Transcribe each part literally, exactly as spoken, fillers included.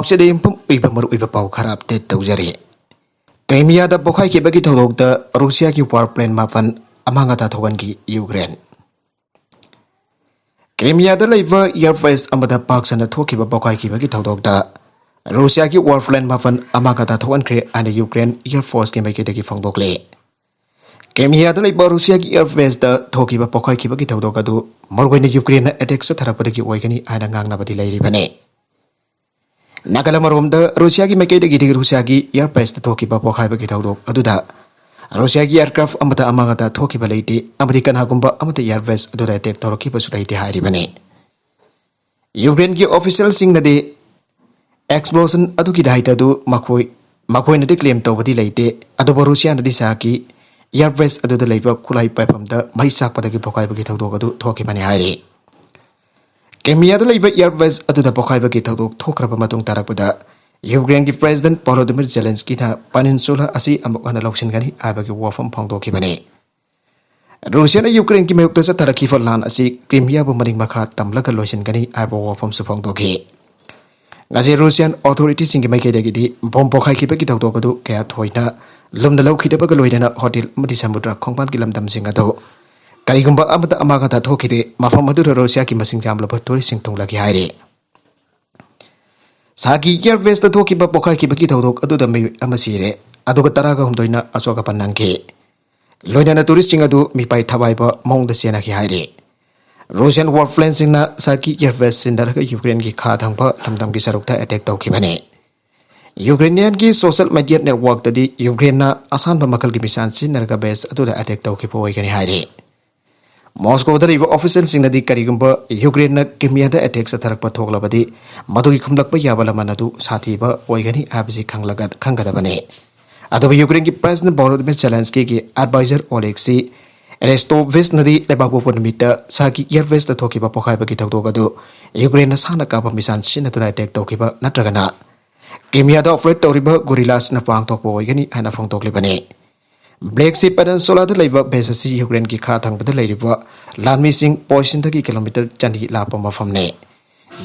ꯄꯥꯎꯆꯦꯗ ꯌꯨꯝꯐꯝ ꯑꯣꯏꯕ ꯃꯔꯨꯑꯣꯏꯕ ꯄꯥꯎ ꯈꯔ ꯑꯞꯗꯦꯠ ꯇꯧꯖꯔꯤ꯫ ꯀ꯭ꯔꯤꯃꯤꯌꯥꯗ ꯄꯣꯈꯥꯏꯈꯤꯕꯒꯤ ꯊꯧꯗꯣꯛꯇ ꯔꯨꯁꯤꯌꯥꯒꯤ ꯋꯥꯔ ꯄ꯭ꯂꯦꯟ ꯃꯥꯄꯟ ꯑꯃꯥꯡ ꯑꯇꯥ ꯊꯣꯛꯍꯟꯈꯤ ꯌꯨꯀ꯭ꯔꯦꯟ꯫ ꯀ꯭ꯔꯤꯃꯤꯌꯥꯗ ꯂꯩꯕ ꯏꯌꯥꯔ ꯕꯦꯁ ꯑꯃꯗ ꯄꯥꯛ ꯁꯟꯅ ꯊꯣꯛꯈꯤꯕ ꯄꯣꯈꯥꯏꯈꯤꯕꯒꯤ ꯊꯧꯗꯣꯛꯇ ꯔꯨꯁꯤꯌꯥꯒꯤ ꯋꯥꯔ ꯄ꯭ꯂꯦꯟ ꯃꯥꯄꯟ ꯑꯃꯥꯡ ꯑꯇꯥ ꯊꯣꯛꯍꯟꯈ꯭ꯔꯦ ꯍꯥꯏꯅ ꯌꯨꯀ꯭ꯔꯦꯟ ꯏꯌꯥꯔ ꯐꯣꯔꯁꯀꯤ ꯃꯥꯏꯀꯩꯗꯒꯤ ꯐꯣꯡꯗꯣꯛꯂꯦ꯫ ꯀ꯭ꯔꯤꯃꯤꯌꯥꯗ ꯂꯩꯕ ꯔꯨꯁꯤꯌꯥꯒꯤ ꯏꯌꯥꯔ ꯕꯦꯁꯇ ꯊꯣꯛꯈꯤꯕ ꯄꯣꯈꯥꯏꯈꯤꯕꯒꯤ ꯊꯧꯗꯣꯛ ꯑꯗꯨ ꯃꯔꯨꯑꯣꯏꯅ ꯌꯨꯀ꯭ꯔꯦꯟꯅ ꯑꯦꯇꯦꯛ ꯆꯠꯊꯔꯛꯄꯗꯒꯤ ꯑꯣꯏꯒꯅꯤ ꯍꯥꯏꯅ ꯉꯥꯡꯅꯕꯗꯤ ꯂꯩꯔꯤꯕꯅꯤ꯫ ꯅꯥꯀꯜ ꯑꯃꯔꯣꯝꯗ ꯔꯨꯁꯤꯌꯥꯒꯤ ꯃꯥꯏꯀꯩꯗꯒꯤꯗꯤ ꯔꯨꯁꯤꯌꯥꯒꯤ ꯏꯌꯥꯔ ꯕꯦꯁꯇ ꯊꯣꯛꯈꯤꯕ ꯄꯣꯈꯥꯏꯕꯒꯤ ꯊꯧꯗꯣꯛ ꯑꯗꯨꯗ ꯔꯨꯁꯤꯌꯥꯒꯤ ꯑꯦꯌꯥꯔꯀ꯭ꯔꯥꯐ ꯑꯃꯠꯇ ꯑꯃꯥꯡ ꯑꯇꯥ ꯊꯣꯛꯈꯤꯕ ꯂꯩꯇꯦ ꯑꯃꯗꯤ ꯀꯅꯥꯒꯨꯝꯕ ꯑꯃꯠꯇ ꯏꯌꯥꯔ ꯕꯦꯁ ꯑꯗꯨꯗ ꯑꯦꯇꯦꯛ ꯇꯧꯔꯛꯈꯤꯕꯁꯨ ꯂꯩꯇꯦ ꯍꯥꯏꯔꯤꯕꯅꯤ꯫ ꯌꯨꯀ꯭ꯔꯦꯟꯒꯤ ꯑꯣꯐꯤꯁꯤꯌꯦꯜꯁꯤꯡꯅꯗꯤ ꯑꯦꯛꯁꯄ꯭ꯂꯣꯖꯟ ꯑꯗꯨꯒꯤ ꯗꯥꯏꯇ ꯑꯗꯨ ꯃꯈꯣꯏ ꯃꯈꯣꯏꯅꯗꯤ ꯀ꯭ꯂꯦꯝ ꯇꯧꯕꯗꯤ ꯂꯩꯇꯦ, ꯑꯗꯨꯕꯨ ꯔꯨꯁꯤꯌꯥꯅꯗꯤ ꯁꯥꯈꯤ ꯏꯌꯥꯔ ꯕꯦꯁ ꯑꯗꯨꯗ ꯂꯩꯕ ꯈꯨꯠꯂꯥꯏ ꯄꯥꯏꯐꯝꯗ ꯃꯩ ꯆꯥꯛꯄꯗꯒꯤ ꯄꯣꯈꯥꯏꯕꯒꯤ ꯊꯧꯗꯣꯛ ꯑꯗꯨ ꯊꯣꯛꯈꯤꯕꯅꯤ ꯍꯥꯏꯔꯤ꯫ ꯀ꯭ꯔꯤꯃꯤꯌꯥꯗ ꯂꯩꯕ ꯏꯌꯥꯔ ꯕꯦꯁ ꯑꯗꯨꯗ ꯄꯣꯈꯥꯏꯕꯒꯤ ꯊꯧꯗꯣꯛ ꯊꯣꯛꯈ꯭ꯔꯕ ꯃꯇꯨꯡ ꯇꯥꯔꯛꯄꯗ ꯌꯨꯀ꯭ꯔꯦꯟꯒꯤ ꯄ꯭ꯔꯦꯁꯤꯗꯦꯟꯠ ꯚꯣꯂꯣꯗꯤꯃꯤꯔ ꯖꯦꯂꯦꯟꯁꯀꯤꯅ ꯄꯥꯅꯤꯟꯁꯨꯂꯥ ꯑꯁꯤ ꯑꯃꯨꯛ ꯍꯟꯅ ꯂꯧꯁꯤꯟꯒꯅꯤ ꯍꯥꯏꯕꯒꯤ ꯋꯥꯐꯝ ꯐꯣꯡꯗꯣꯛꯈꯤꯕꯅꯤ꯫ ꯔꯨꯁꯤꯌꯥꯅ ꯌꯨꯀ꯭ꯔꯦꯟꯒꯤ ꯃꯥꯌꯣꯛꯇ ꯆꯠꯊꯔꯛꯈꯤꯕ ꯂꯥꯟ ꯑꯁꯤ ꯀ꯭ꯔꯤꯃꯤꯌꯥꯕꯨ ꯃꯅꯤꯡ ꯃꯈꯥ ꯇꯝꯂꯒ ꯂꯣꯏꯁꯤꯟꯒꯅꯤ ꯍꯥꯏꯕ ꯋꯥꯐꯝꯁꯨ ꯐꯣꯡꯗꯣꯛꯈꯤ꯫ ꯉꯁꯤ ꯔꯨꯁꯤꯌꯥꯟ ꯑꯣꯊꯣꯔꯤꯇꯤꯁꯤꯡꯒꯤ ꯃꯥꯏꯀꯩꯗꯒꯤꯗꯤ ꯕꯣꯝ ꯄꯣꯈꯥꯏꯈꯤꯕꯒꯤ ꯊꯧꯗꯣꯛ ꯑꯗꯨ ꯀꯌꯥ ꯊꯣꯏꯅ ꯂꯨꯝꯅ ꯂꯧꯈꯤꯗꯕꯒ ꯂꯣꯏꯅꯅ ꯍꯣꯇꯦꯜ ꯑꯃꯗꯤ ꯁꯃꯨꯗ꯭ꯔ ꯈꯣꯡꯕꯥꯟꯒꯤ ꯂꯝꯗꯝꯁꯤꯡ ꯑꯗꯨ ꯀꯔꯤꯒꯨꯝꯕ ꯑꯃꯠꯇ ꯑꯃꯥꯡ ꯑꯇꯥ ꯊꯣꯛꯈꯤꯗꯦ, ꯃꯐꯝ ꯑꯗꯨꯗ ꯔꯨꯁꯤꯌꯥꯒꯤ ꯃꯁꯤꯡ ꯌꯥꯝꯂꯕ ꯇꯨꯔꯤꯁꯁꯤꯡ ꯊꯨꯡꯂꯈꯤ ꯍꯥꯏꯔꯤ꯫ ꯁꯥꯀꯤ ꯏꯌꯥꯔ ꯕꯦꯁꯇ ꯊꯣꯛꯈꯤꯕ ꯄꯣꯈꯥꯏꯈꯤꯕꯒꯤ ꯊꯧꯗꯣꯛ ꯑꯗꯨꯗ ꯃꯤꯑꯣꯏ ꯑꯃ ꯁꯤꯔꯦ, ꯑꯗꯨꯒ ꯇꯔꯥꯒ ꯍꯨꯝꯗꯣꯏꯅ ꯑꯁꯣꯛ ꯑꯄꯟ ꯅꯪꯈꯤ꯫ ꯂꯣꯏꯅꯅ ꯇꯨꯔꯤꯁꯁꯤꯡ ꯑꯗꯨ ꯃꯤꯄꯥꯏ ꯊꯋꯥꯏꯕ ꯃꯑꯣꯡꯗ ꯆꯦꯟꯅꯈꯤ ꯍꯥꯏꯔꯤ꯫ ꯔꯨꯁꯤꯌꯥꯟ ꯋꯥꯔ ꯄ꯭ꯂꯦꯟꯁꯤꯡꯅ ꯁꯥꯀꯤ ꯏꯌꯥꯔ ꯕꯦꯁ ꯁꯤꯟꯅꯔꯒ ꯌꯨꯀ꯭ꯔꯦꯟꯒꯤ ꯈꯥ ꯊꯪꯕ ꯂꯝꯗꯝꯒꯤ ꯁꯔꯨꯛꯇ ꯑꯦꯇꯦꯛ ꯇꯧꯈꯤꯕꯅꯤ꯫ ꯌꯨꯀ꯭ꯔꯦꯅꯤꯌꯥꯟꯒꯤ ꯁꯣꯁꯤꯌꯦꯜ ꯃꯦꯗꯤꯌꯥ ꯅꯦꯠꯋꯥꯔꯛꯇꯗꯤ ꯌꯨꯀ꯭ꯔꯦꯟꯅ ꯑꯁꯥꯟꯕ ꯃꯈꯜꯒꯤ ꯃꯤꯁꯥꯏꯜ ꯁꯤꯖꯤꯟꯅꯔꯒ ꯕꯦꯁ ꯑꯗꯨꯗ ꯑꯦꯇꯦꯛ ꯇꯧꯈꯤꯕ ꯑꯣꯏꯒꯅꯤ ꯍꯥꯏꯔꯤ꯫ ꯃꯣꯁꯀꯣꯗ ꯂꯩꯕ ꯑꯣꯐꯤꯁꯤꯌꯦꯜꯁꯤꯡꯅꯗꯤ ꯀꯔꯤꯒꯨꯝꯕ ꯌꯨꯀ꯭ꯔꯦꯟꯅ ꯀ꯭ꯔꯤꯃꯤꯌꯥꯗ ꯑꯦꯇꯦꯛ ꯆꯠꯊꯔꯛꯄ ꯊꯣꯛꯂꯕꯗꯤ ꯃꯗꯨꯒꯤ ꯈꯨꯝꯂꯛꯄ ꯌꯥꯕ ꯂꯃꯟ ꯑꯗꯨ ꯁꯥꯊꯤꯕ ꯑꯣꯏꯒꯅꯤ ꯍꯥꯏꯕꯁꯤ ꯈꯪꯂꯒ-, ꯈꯪꯒꯗꯕꯅꯤ꯫ ꯑꯗꯨꯕꯨ ꯌꯨꯀ꯭ꯔꯦꯟꯒꯤ ꯄ꯭ꯔꯦꯁꯤꯗꯦꯟꯠ ꯚꯣꯂꯣꯗꯤꯃꯤꯔ ꯖꯦꯂꯦꯟꯁꯀꯤꯒꯤ ꯑꯦꯗꯚꯥꯏꯖꯔ ꯑꯣꯂꯦꯛꯁꯤ ꯑꯦꯔꯦꯁꯇꯣꯚꯤꯁꯅꯗꯤ ꯂꯩꯕꯥꯛꯄꯣꯛꯄ ꯅꯨꯃꯤꯠꯇ ꯁꯥꯀꯤ ꯏꯌꯥꯔ ꯕꯦꯁꯇ ꯊꯣꯛꯈꯤꯕ ꯄꯣꯈꯥꯏꯕꯒꯤ ꯊꯧꯗꯣꯛ ꯑꯗꯨ ꯌꯨꯀ꯭ꯔꯦꯟꯅ ꯁꯥꯟꯅ ꯀꯥꯕ ꯃꯤꯁꯥꯏꯜ ꯁꯤꯖꯤꯟꯅꯗꯨꯅ ꯑꯦꯇꯦꯛ ꯇꯧꯈꯤꯕ ꯅꯠꯇ꯭ꯔꯒꯅ ꯀ꯭ꯔꯤꯃꯤꯌꯥꯗ ꯑꯣꯄꯔꯦꯠ ꯇꯧꯔꯤꯕ ꯒꯨꯔꯤꯂꯥꯁꯅ ꯄꯥꯡꯊꯣꯛꯄ ꯑꯣꯏꯒꯅꯤ ꯍꯥꯏꯅ ꯐꯣꯡꯗꯣꯛꯂꯤꯕꯅꯤ꯫ ꯕ꯭ꯂꯦꯛ ꯁꯤ ꯄꯦꯅꯤꯟꯁꯨꯂꯥꯗ ꯂꯩꯕ ꯕꯦꯁ ꯑꯁꯤ ꯌꯨꯀ꯭ꯔꯦꯟꯒꯤ ꯈꯥ ꯊꯪꯕꯗ ꯂꯩꯔꯤꯕ ꯂꯥꯟꯃꯤꯁꯤꯡ ꯄꯣꯖꯤꯁꯟꯗꯒꯤ ꯀꯤꯂꯣꯃꯤꯇꯔ ꯆꯅꯤ ꯂꯥꯞꯄ ꯃꯐꯝꯅꯤ꯫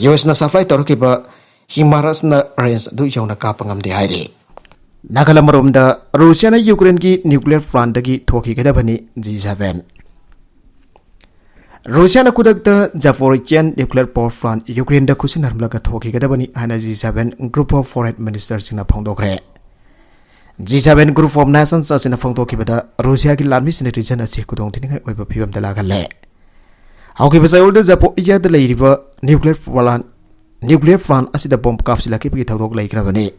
ꯌꯨ ꯑꯦꯁꯅ ꯁꯄ꯭ꯂꯥꯏ ꯇꯧꯔꯛꯈꯤꯕ ꯍꯤꯃꯥꯔꯁꯅ ꯔꯦꯟꯖ ꯑꯗꯨ ꯌꯧꯅ ꯀꯥꯞꯄ ꯉꯝꯗꯦ ꯍꯥꯏꯔꯤ꯫ ꯅꯥꯀꯜ ꯑꯃꯔꯣꯝꯗ ꯔꯨꯁꯤꯌꯥꯅ ꯌꯨꯀ꯭ꯔꯦꯟꯒꯤ ꯅ꯭ꯌꯨꯀ꯭ꯂꯤꯌꯔ ꯄ꯭ꯂꯥꯟꯗꯒꯤ ꯊꯣꯛꯈꯤꯒꯗꯕꯅꯤ꯫ G seven. ꯔꯨꯁꯤꯌꯥꯅ ꯈꯨꯗꯛꯇ ꯖꯥꯄꯣꯔꯤꯖꯤꯌꯥꯟ ꯅ꯭ꯌꯨꯀ꯭ꯂꯤꯌꯔ ꯄꯥꯋꯔ ꯄ꯭ꯂꯥꯟ ꯌꯨꯀ꯭ꯔꯦꯟꯗ ꯈꯨꯠꯁꯤꯟꯅꯔꯝꯂꯒ ꯊꯣꯛꯈꯤꯒꯗꯕꯅꯤ ꯍꯥꯏꯅ G seven group of foreign ꯃꯤꯅꯤꯁꯇꯔꯁꯤꯡꯅ ꯐꯣꯡꯗꯣꯛꯈ꯭ꯔꯦ꯫ G seven group of nations ꯑꯁꯤꯅ ꯐꯣꯡꯗꯣꯛꯈꯤꯕꯗ ꯔꯨꯁꯤꯌꯥꯒꯤ ꯂꯥꯟꯃꯤꯁꯤꯡꯅ ꯔꯤꯖꯟ ꯑꯁꯤ ꯈꯨꯗꯣꯡꯊꯤꯅꯤꯡꯉꯥꯏ ꯑꯣꯏꯕ ꯐꯤꯕꯝꯗ ꯂꯥꯛꯍꯜꯂꯦ꯫ ꯍꯧꯈꯤꯕ ꯆꯌꯣꯜꯗ ꯖꯥꯄꯣꯔꯤꯖꯤꯌꯥꯗ ꯂꯩꯔꯤꯕ ꯅ꯭ꯌꯨꯀ꯭ꯂꯤꯌꯔ ꯄ꯭ꯂꯥꯟ ꯅ꯭ꯌꯨꯀ꯭ꯂꯤꯌꯔ ꯄ꯭ꯂꯥꯟ ꯑꯁꯤꯗ ꯕꯣꯝ ꯀꯥꯞꯁꯤꯜꯂꯛꯈꯤꯕꯒꯤ ꯊꯧꯗꯣꯛ ꯂꯩꯈ꯭ꯔꯕꯅꯤ꯫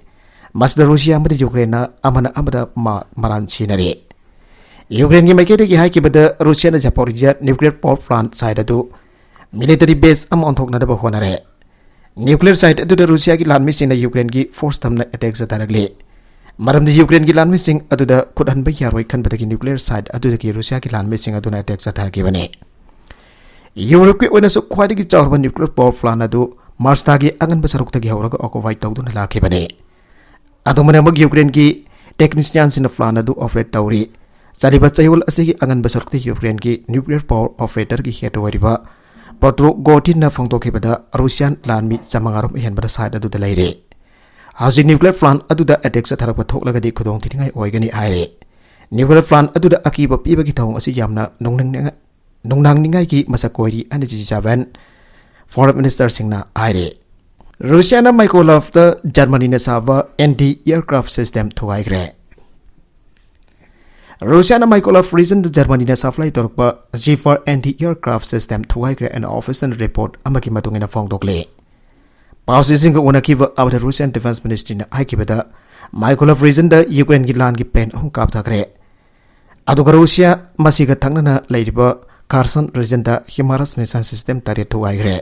ꯃꯁꯤꯗ ꯔꯨꯁꯤꯌꯥ ꯑꯃꯗꯤ ꯌꯨꯀ꯭ꯔꯦꯟꯅ ꯑꯃꯅ ꯑꯃꯗ ꯃꯥ-, ꯃꯔꯥꯟ ꯁꯤꯅꯔꯤ꯫ ꯌꯨꯀ꯭ꯔꯦꯟꯒꯤ ꯃꯥꯏꯀꯩꯗꯒꯤ ꯍꯥꯏꯈꯤꯕꯗ ꯔꯨꯁꯤꯌꯥꯅ ꯖꯥꯄꯣꯔꯤꯖꯤꯌꯥ ꯅ꯭ꯌꯨꯀ꯭ꯂꯤꯌꯔ ꯄꯥꯋꯔ ꯄ꯭ꯂꯥꯟ ꯁꯥꯏꯠ ꯑꯗꯨ ꯃꯤꯂꯤꯇꯔꯤ ꯕꯦꯁ ꯑꯃ ꯑꯣꯟꯊꯣꯛꯅꯅꯕ ꯍꯣꯠꯅꯔꯦ꯫ ꯅ꯭ꯌꯨꯀ꯭ꯂꯤꯌꯔ ꯁꯥꯏꯠ ꯑꯗꯨꯗ ꯔꯨꯁꯤꯌꯥꯒꯤ ꯂꯥꯟꯃꯤꯁꯤꯡꯅ ꯌꯨꯀ꯭ꯔꯦꯟꯒꯤ ꯐꯣꯔꯁ ꯊꯝꯅ ꯑꯦꯇꯦꯛ ꯆꯠꯊꯔꯛꯂꯤ꯫ ꯃꯔꯝꯗꯤ ꯌꯨꯀ꯭ꯔꯦꯟꯒꯤ ꯂꯥꯟꯃꯤꯁꯤꯡ ꯑꯗꯨꯗ ꯈꯨꯠꯍꯟꯕ ꯌꯥꯔꯣꯏ ꯈꯟꯕꯗꯒꯤ ꯅ꯭ꯌꯨꯀ꯭ꯂꯤꯌꯔ ꯁꯥꯏꯠ ꯑꯗꯨꯗꯒꯤ ꯔꯨꯁꯤꯌꯥꯒꯤ ꯂꯥꯟꯃꯤꯁꯤꯡ ꯑꯗꯨꯅ ꯑꯦꯇꯦꯛ ꯆꯠꯊꯔꯛꯈꯤꯕꯅꯤ꯫ ꯌꯨꯔꯣꯞꯀꯤ ꯑꯣꯏꯅꯁꯨ ꯈ꯭ꯋꯥꯏꯗꯒꯤ ꯆꯥꯎꯔꯕ ꯅ꯭ꯌꯨꯀ꯭ꯂꯤꯌꯔ ꯄꯥꯋꯔ ꯄ꯭ꯂꯥꯟ ꯑꯗꯨ ꯃꯥꯔꯆ ꯊꯥꯒꯤ ꯑꯉꯟꯕ ꯁꯔꯨꯛꯇꯒꯤ ꯍꯧꯔꯒ ꯑꯣꯀꯨꯄꯥꯏ ꯇꯧꯗꯨꯅ ꯂꯥꯛꯈꯤꯕꯅꯤ꯫ ꯑꯗꯨꯃꯛꯅ ꯌꯨꯀ꯭ꯔꯦꯟꯒꯤ ꯇꯦꯛꯅꯤꯁꯤꯌꯥꯟꯁꯤꯡꯅ ꯄ꯭ꯂꯥꯟ ꯑꯗꯨ ꯑꯣꯄꯔꯦꯠ ꯇꯧꯔꯤ꯫ ꯆꯠꯂꯤꯕ ꯆꯌꯣꯜ ꯑꯁꯤꯒꯤ ꯑꯉꯟꯕ ꯁꯔꯨꯛꯇ ꯌꯨꯀ꯭ꯔꯦꯟꯒꯤ ꯅ꯭ꯌꯨꯀ꯭ꯂꯤꯌꯔ ꯄꯥꯋꯔ ꯑꯣꯄꯔꯦꯇꯔꯒꯤ ꯍꯦꯗ ꯑꯣꯏꯔꯤꯕ ꯄꯣꯇ꯭ꯔꯣ ꯒꯣꯇꯤꯟꯅ ꯐꯣꯡꯗꯣꯛꯈꯤꯕꯗ ꯔꯨꯁꯤꯌꯥꯟ ꯂꯥꯟꯃꯤ ꯆꯥꯃꯉꯥ ꯔꯣꯝ ꯍꯦꯟꯕꯗ ꯁꯥꯏꯠ ꯑꯗꯨꯗ ꯂꯩꯔꯦ꯫ ꯍꯧꯖꯤꯛ ꯅ꯭ꯌꯨꯀ꯭ꯂꯤꯌꯔ ꯄ꯭ꯂꯥꯟ ꯑꯗꯨꯗ ꯑꯦꯇꯦꯛ ꯆꯠꯊꯔꯛꯄ ꯊꯣꯛꯂꯒꯗꯤ ꯈꯨꯗꯣꯡꯊꯤꯅꯤꯡꯉꯥꯏ ꯑꯣꯏꯒꯅꯤ ꯍꯥꯏꯔꯦ꯫ ꯅ꯭ꯌꯨꯀ꯭ꯂꯤꯌꯔ ꯄ꯭ꯂꯥꯟ ꯑꯗꯨꯗ ꯑꯀꯤꯕ ꯄꯤꯕꯒꯤ ꯊꯧꯑꯣꯡ ꯑꯁꯤ ꯌꯥꯝꯅ ꯅꯨꯡꯅꯤꯡꯅꯤꯡꯉꯥꯏ-, ꯅꯨꯡꯅꯥꯡꯅꯤꯡꯉꯥꯏꯒꯤ ꯃꯁꯛ ꯑꯣꯏꯔꯤ ꯍꯥꯏꯅ ꯖꯤ ꯁꯚꯦꯟ ꯐꯣꯔꯦꯟ ꯃꯤꯅꯤꯁꯇꯔꯁꯤꯡꯅ ꯍꯥꯏꯔꯦ꯫ ꯔꯨꯁꯤꯌꯥꯅ ꯃꯥꯏꯀꯣꯂꯥꯐꯇ ꯖꯔꯃꯅꯤꯅ ꯁꯥꯕ ꯑꯦꯟꯇꯤ ꯑꯦꯌꯔꯀ꯭ꯔꯥꯐ ꯁꯤꯁꯇꯦꯝ ꯊꯨꯒꯥꯏꯈ꯭ꯔꯦ꯫ ꯔꯨꯁꯤꯌꯥꯅ ꯃꯥꯏꯀꯣꯂꯥꯐ ꯔꯤꯖꯟꯗ ꯖꯔꯃꯅꯤꯅ ꯁꯄ꯭ꯂꯥꯏ ꯇꯧꯔꯛꯄ ꯖꯤꯐꯥꯔ ꯑꯦꯟꯇꯤ ꯑꯦꯌꯔꯀ꯭ꯔꯥꯐ ꯁꯤꯁꯇꯦꯝ ꯊꯨꯒꯥꯏꯈ꯭ꯔꯦ ꯍꯥꯏꯅ ꯑꯣꯐꯤꯁꯤꯌꯦꯜ ꯔꯤꯄꯣꯔꯠ ꯑꯃꯒꯤ ꯃꯇꯨꯡ ꯏꯟꯅ ꯐꯣꯡꯗꯣꯛꯂꯤ꯫ ꯄꯥꯎꯆꯦꯁꯤꯡꯒ ꯎꯅꯈꯤꯕ ꯑꯃꯗ ꯔꯨꯁꯤꯌꯥꯟ ꯗꯤꯐꯦꯟꯁ ꯃꯤꯅꯤꯁꯇ꯭ꯔꯤꯅ ꯍꯥꯏꯈꯤꯕꯗ ꯃꯥꯏꯀꯣꯂꯥꯐ ꯔꯤꯖꯟꯗ ꯌꯨꯀ꯭ꯔꯦꯟꯒꯤ ꯂꯥꯟꯒꯤ ꯄꯦꯟ ꯑꯍꯨꯝ ꯀꯥꯞꯊꯈ꯭ꯔꯦ꯫ ꯑꯗꯨꯒ ꯔꯨꯁꯤꯌꯥ ꯃꯁꯤꯒ ꯊꯪꯅꯅ ꯂꯩꯔꯤꯕ ꯈꯥꯔꯁꯟ ꯔꯤꯖꯟꯗ ꯍꯤꯃꯥꯔꯁ ꯃꯤꯁꯥꯏꯜ ꯁꯤꯁꯇꯦꯝ ꯇꯔꯦꯠ ꯊꯨꯒꯥꯏꯈ꯭ꯔꯦ꯫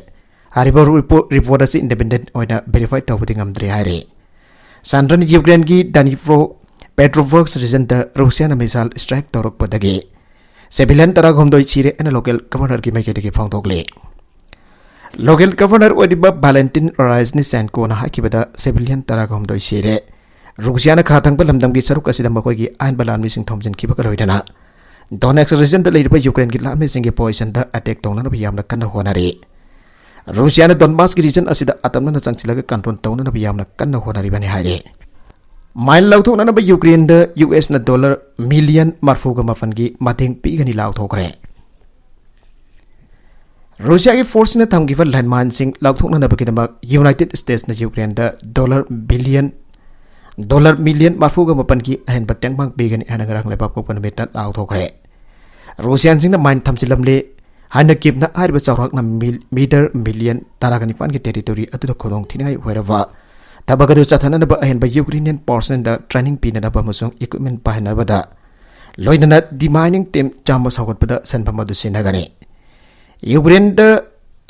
ꯍꯥꯏꯔꯤꯕ ꯔꯤꯄꯣ-, ꯔꯤꯄꯣꯔꯠ ꯑꯁꯤ ꯏꯟꯗꯤꯄꯦꯟꯗꯦꯟꯠ ꯑꯣꯏꯅ ꯚꯦꯔꯤꯐꯥꯏ ꯇꯧꯕꯗꯤ ꯉꯝꯗ꯭ꯔꯤ ꯍꯥꯏꯔꯤ꯫ ꯁꯟꯗ꯭ꯔꯟ ꯌꯨꯀ꯭ꯔꯦꯟꯒꯤ ꯗꯥꯅꯤꯄ꯭ꯔꯣ ꯄꯦꯇ꯭ꯔꯣꯕꯔꯒ ꯔꯤꯖꯟꯗ ꯔꯨꯁꯤꯌꯥꯅ ꯃꯤꯁꯥꯏꯜ ꯁ꯭ꯇ꯭ꯔꯥꯏꯛ ꯇꯧꯔꯛꯄꯗꯒꯤ ꯁꯤꯚꯤꯂꯤꯌꯟ ꯇꯔꯥꯍꯨꯝꯗꯣꯏ ꯁꯤꯔꯦ ꯍꯥꯏꯅ ꯂꯣꯀꯦꯜ ꯒꯚꯔꯅꯔꯒꯤ ꯃꯥꯏꯀꯩꯗꯒꯤ ꯐꯣꯡꯗꯣꯛꯂꯤ꯫ ꯂꯣꯀꯦꯜ ꯒꯚꯔꯅꯔ ꯑꯣꯏꯔꯤꯕ ꯚꯥꯂꯦꯟꯇꯤꯟ ꯔꯥꯏꯖꯅꯤꯁꯦꯟꯀꯣꯅ ꯍꯥꯏꯈꯤꯕꯗ ꯁꯤꯚꯤꯂꯤꯌꯟ ꯇꯔꯥꯍꯨꯝꯗꯣꯏ ꯁꯤꯔꯦ꯫ ꯔꯨꯁꯤꯌꯥꯅ ꯈꯥ ꯊꯪꯕ ꯂꯝꯗꯝꯒꯤ ꯁꯔꯨꯛ ꯑꯁꯤꯗ ꯃꯈꯣꯏꯒꯤ ꯑꯍꯦꯟꯕ ꯂꯥꯟꯃꯤꯁꯤꯡ ꯊꯣꯝꯖꯤꯟꯈꯤꯕꯒ ꯂꯣꯏꯅꯅ ꯗꯣꯅꯦꯠꯁ ꯔꯤꯖꯟꯗ ꯂꯩꯔꯤꯕ ꯌꯨꯀ꯭ꯔꯦꯟꯒꯤ ꯂꯥꯟꯃꯤꯁꯤꯡꯒꯤ ꯄꯣꯖꯤꯁꯟꯗ ꯑꯦꯇꯦꯛ ꯇꯧꯅꯅꯕ ꯌꯥꯝꯅ ꯀꯟꯅ ꯍꯣꯠꯅꯔꯤ꯫ ꯔꯨꯁꯤꯌꯥꯅ ꯗꯣꯟꯕꯥꯁꯀꯤ ꯔꯤꯖꯟ ꯑꯁꯤꯗ ꯑꯇꯝꯅꯅ ꯆꯪꯁꯤꯜꯂꯒ ꯀꯟꯇ꯭ꯔꯣꯜ ꯇꯧꯅꯅꯕ ꯌꯥꯝꯅ ꯀꯟꯅ ꯍꯣꯠꯅꯔꯤꯕꯅꯤ ꯍꯥꯏꯔꯤ꯫ ꯃꯥꯏꯟ ꯂꯧꯊꯣꯛꯅꯅꯕ ꯌꯨꯀ꯭ꯔꯦꯟꯗ ꯌꯨ ꯑꯦꯁꯅ ꯗꯣꯂꯔ ꯃꯤꯂꯤꯌꯟ ꯃꯔꯐꯨꯒ ꯃꯥꯄꯟꯒꯤ ꯃꯇꯦꯡ ꯄꯤꯒꯅꯤ ꯂꯥꯎꯊꯣꯛꯈ꯭ꯔꯦ꯫ ꯔꯨꯁꯤꯌꯥꯒꯤ ꯐꯣꯔꯁꯁꯤꯡꯅ ꯊꯝꯈꯤꯕ ꯂꯦꯟꯃꯥꯏꯟꯁꯤꯡ ꯂꯧꯊꯣꯛꯅꯅꯕꯒꯤꯗꯃꯛ ꯌꯨꯅꯥꯏꯇꯦꯗ ꯁ꯭ꯇꯦꯠꯁꯅ ꯌꯨꯀ꯭ꯔꯦꯟꯗ ꯗꯣꯂꯔ ꯕꯤꯂꯤꯌꯟ, ꯗꯣꯂꯔ ꯃꯤꯂꯤꯌꯟ ꯃꯔꯐꯨꯒ ꯃꯥꯄꯟꯒꯤ ꯑꯍꯦꯟꯕ ꯇꯦꯡꯕꯥꯡ ꯄꯤꯒꯅꯤ ꯍꯥꯏꯅ ꯉꯔꯥꯡ ꯂꯩꯕꯥꯛꯄꯣꯛꯄ ꯅꯨꯃꯤꯠꯇ ꯂꯥꯎꯊꯣꯛꯈ꯭ꯔꯦ꯫ ꯔꯨꯁꯤꯌꯥꯟꯁꯤꯡꯅ ꯃꯥꯏꯟ ꯊꯝꯖꯤꯜꯂꯝꯂꯦ ꯍꯥꯏꯅ ꯀꯤꯞꯅ ꯍꯥꯏꯔꯤꯕ ꯆꯥꯎꯔꯥꯛꯅ ꯃꯤꯜ-, ꯃꯤꯇꯔ ꯃꯤꯂꯤꯌꯟ ꯇꯔꯥꯒ ꯅꯤꯄꯥꯟꯒꯤ ꯇꯦꯔꯤꯇꯣꯔꯤ ꯑꯗꯨꯗ ꯈꯨꯗꯣꯡ ꯊꯤꯅꯤꯡꯉꯥꯏ ꯑꯣꯏꯔꯕ ꯊꯕꯛ ꯑꯗꯨ ꯆꯠꯊꯅꯅꯕ ꯑꯍꯦꯟꯕ ꯌꯨꯀ꯭ꯔꯦꯅꯤꯌꯟ ꯄꯥꯔꯁꯅꯦꯜꯗ ꯇ꯭ꯔꯦꯅꯤꯡ ꯄꯤꯅꯅꯕ ꯑꯃꯁꯨꯡ ꯏꯀ꯭ꯋꯤꯞꯃꯦꯟ ꯄꯥꯏꯍꯟꯅꯕꯗ ꯂꯣꯏꯅꯅ ꯗꯤꯃꯥꯏꯅꯤꯡ ꯇꯤꯝ ꯆꯥꯝꯃ ꯁꯧꯒꯠꯄꯗ ꯁꯦꯟꯐꯝ ꯑꯗꯨ ꯁꯤꯖꯤꯟꯅꯒꯅꯤ꯫ ꯌꯨꯀ꯭ꯔꯦꯟꯗ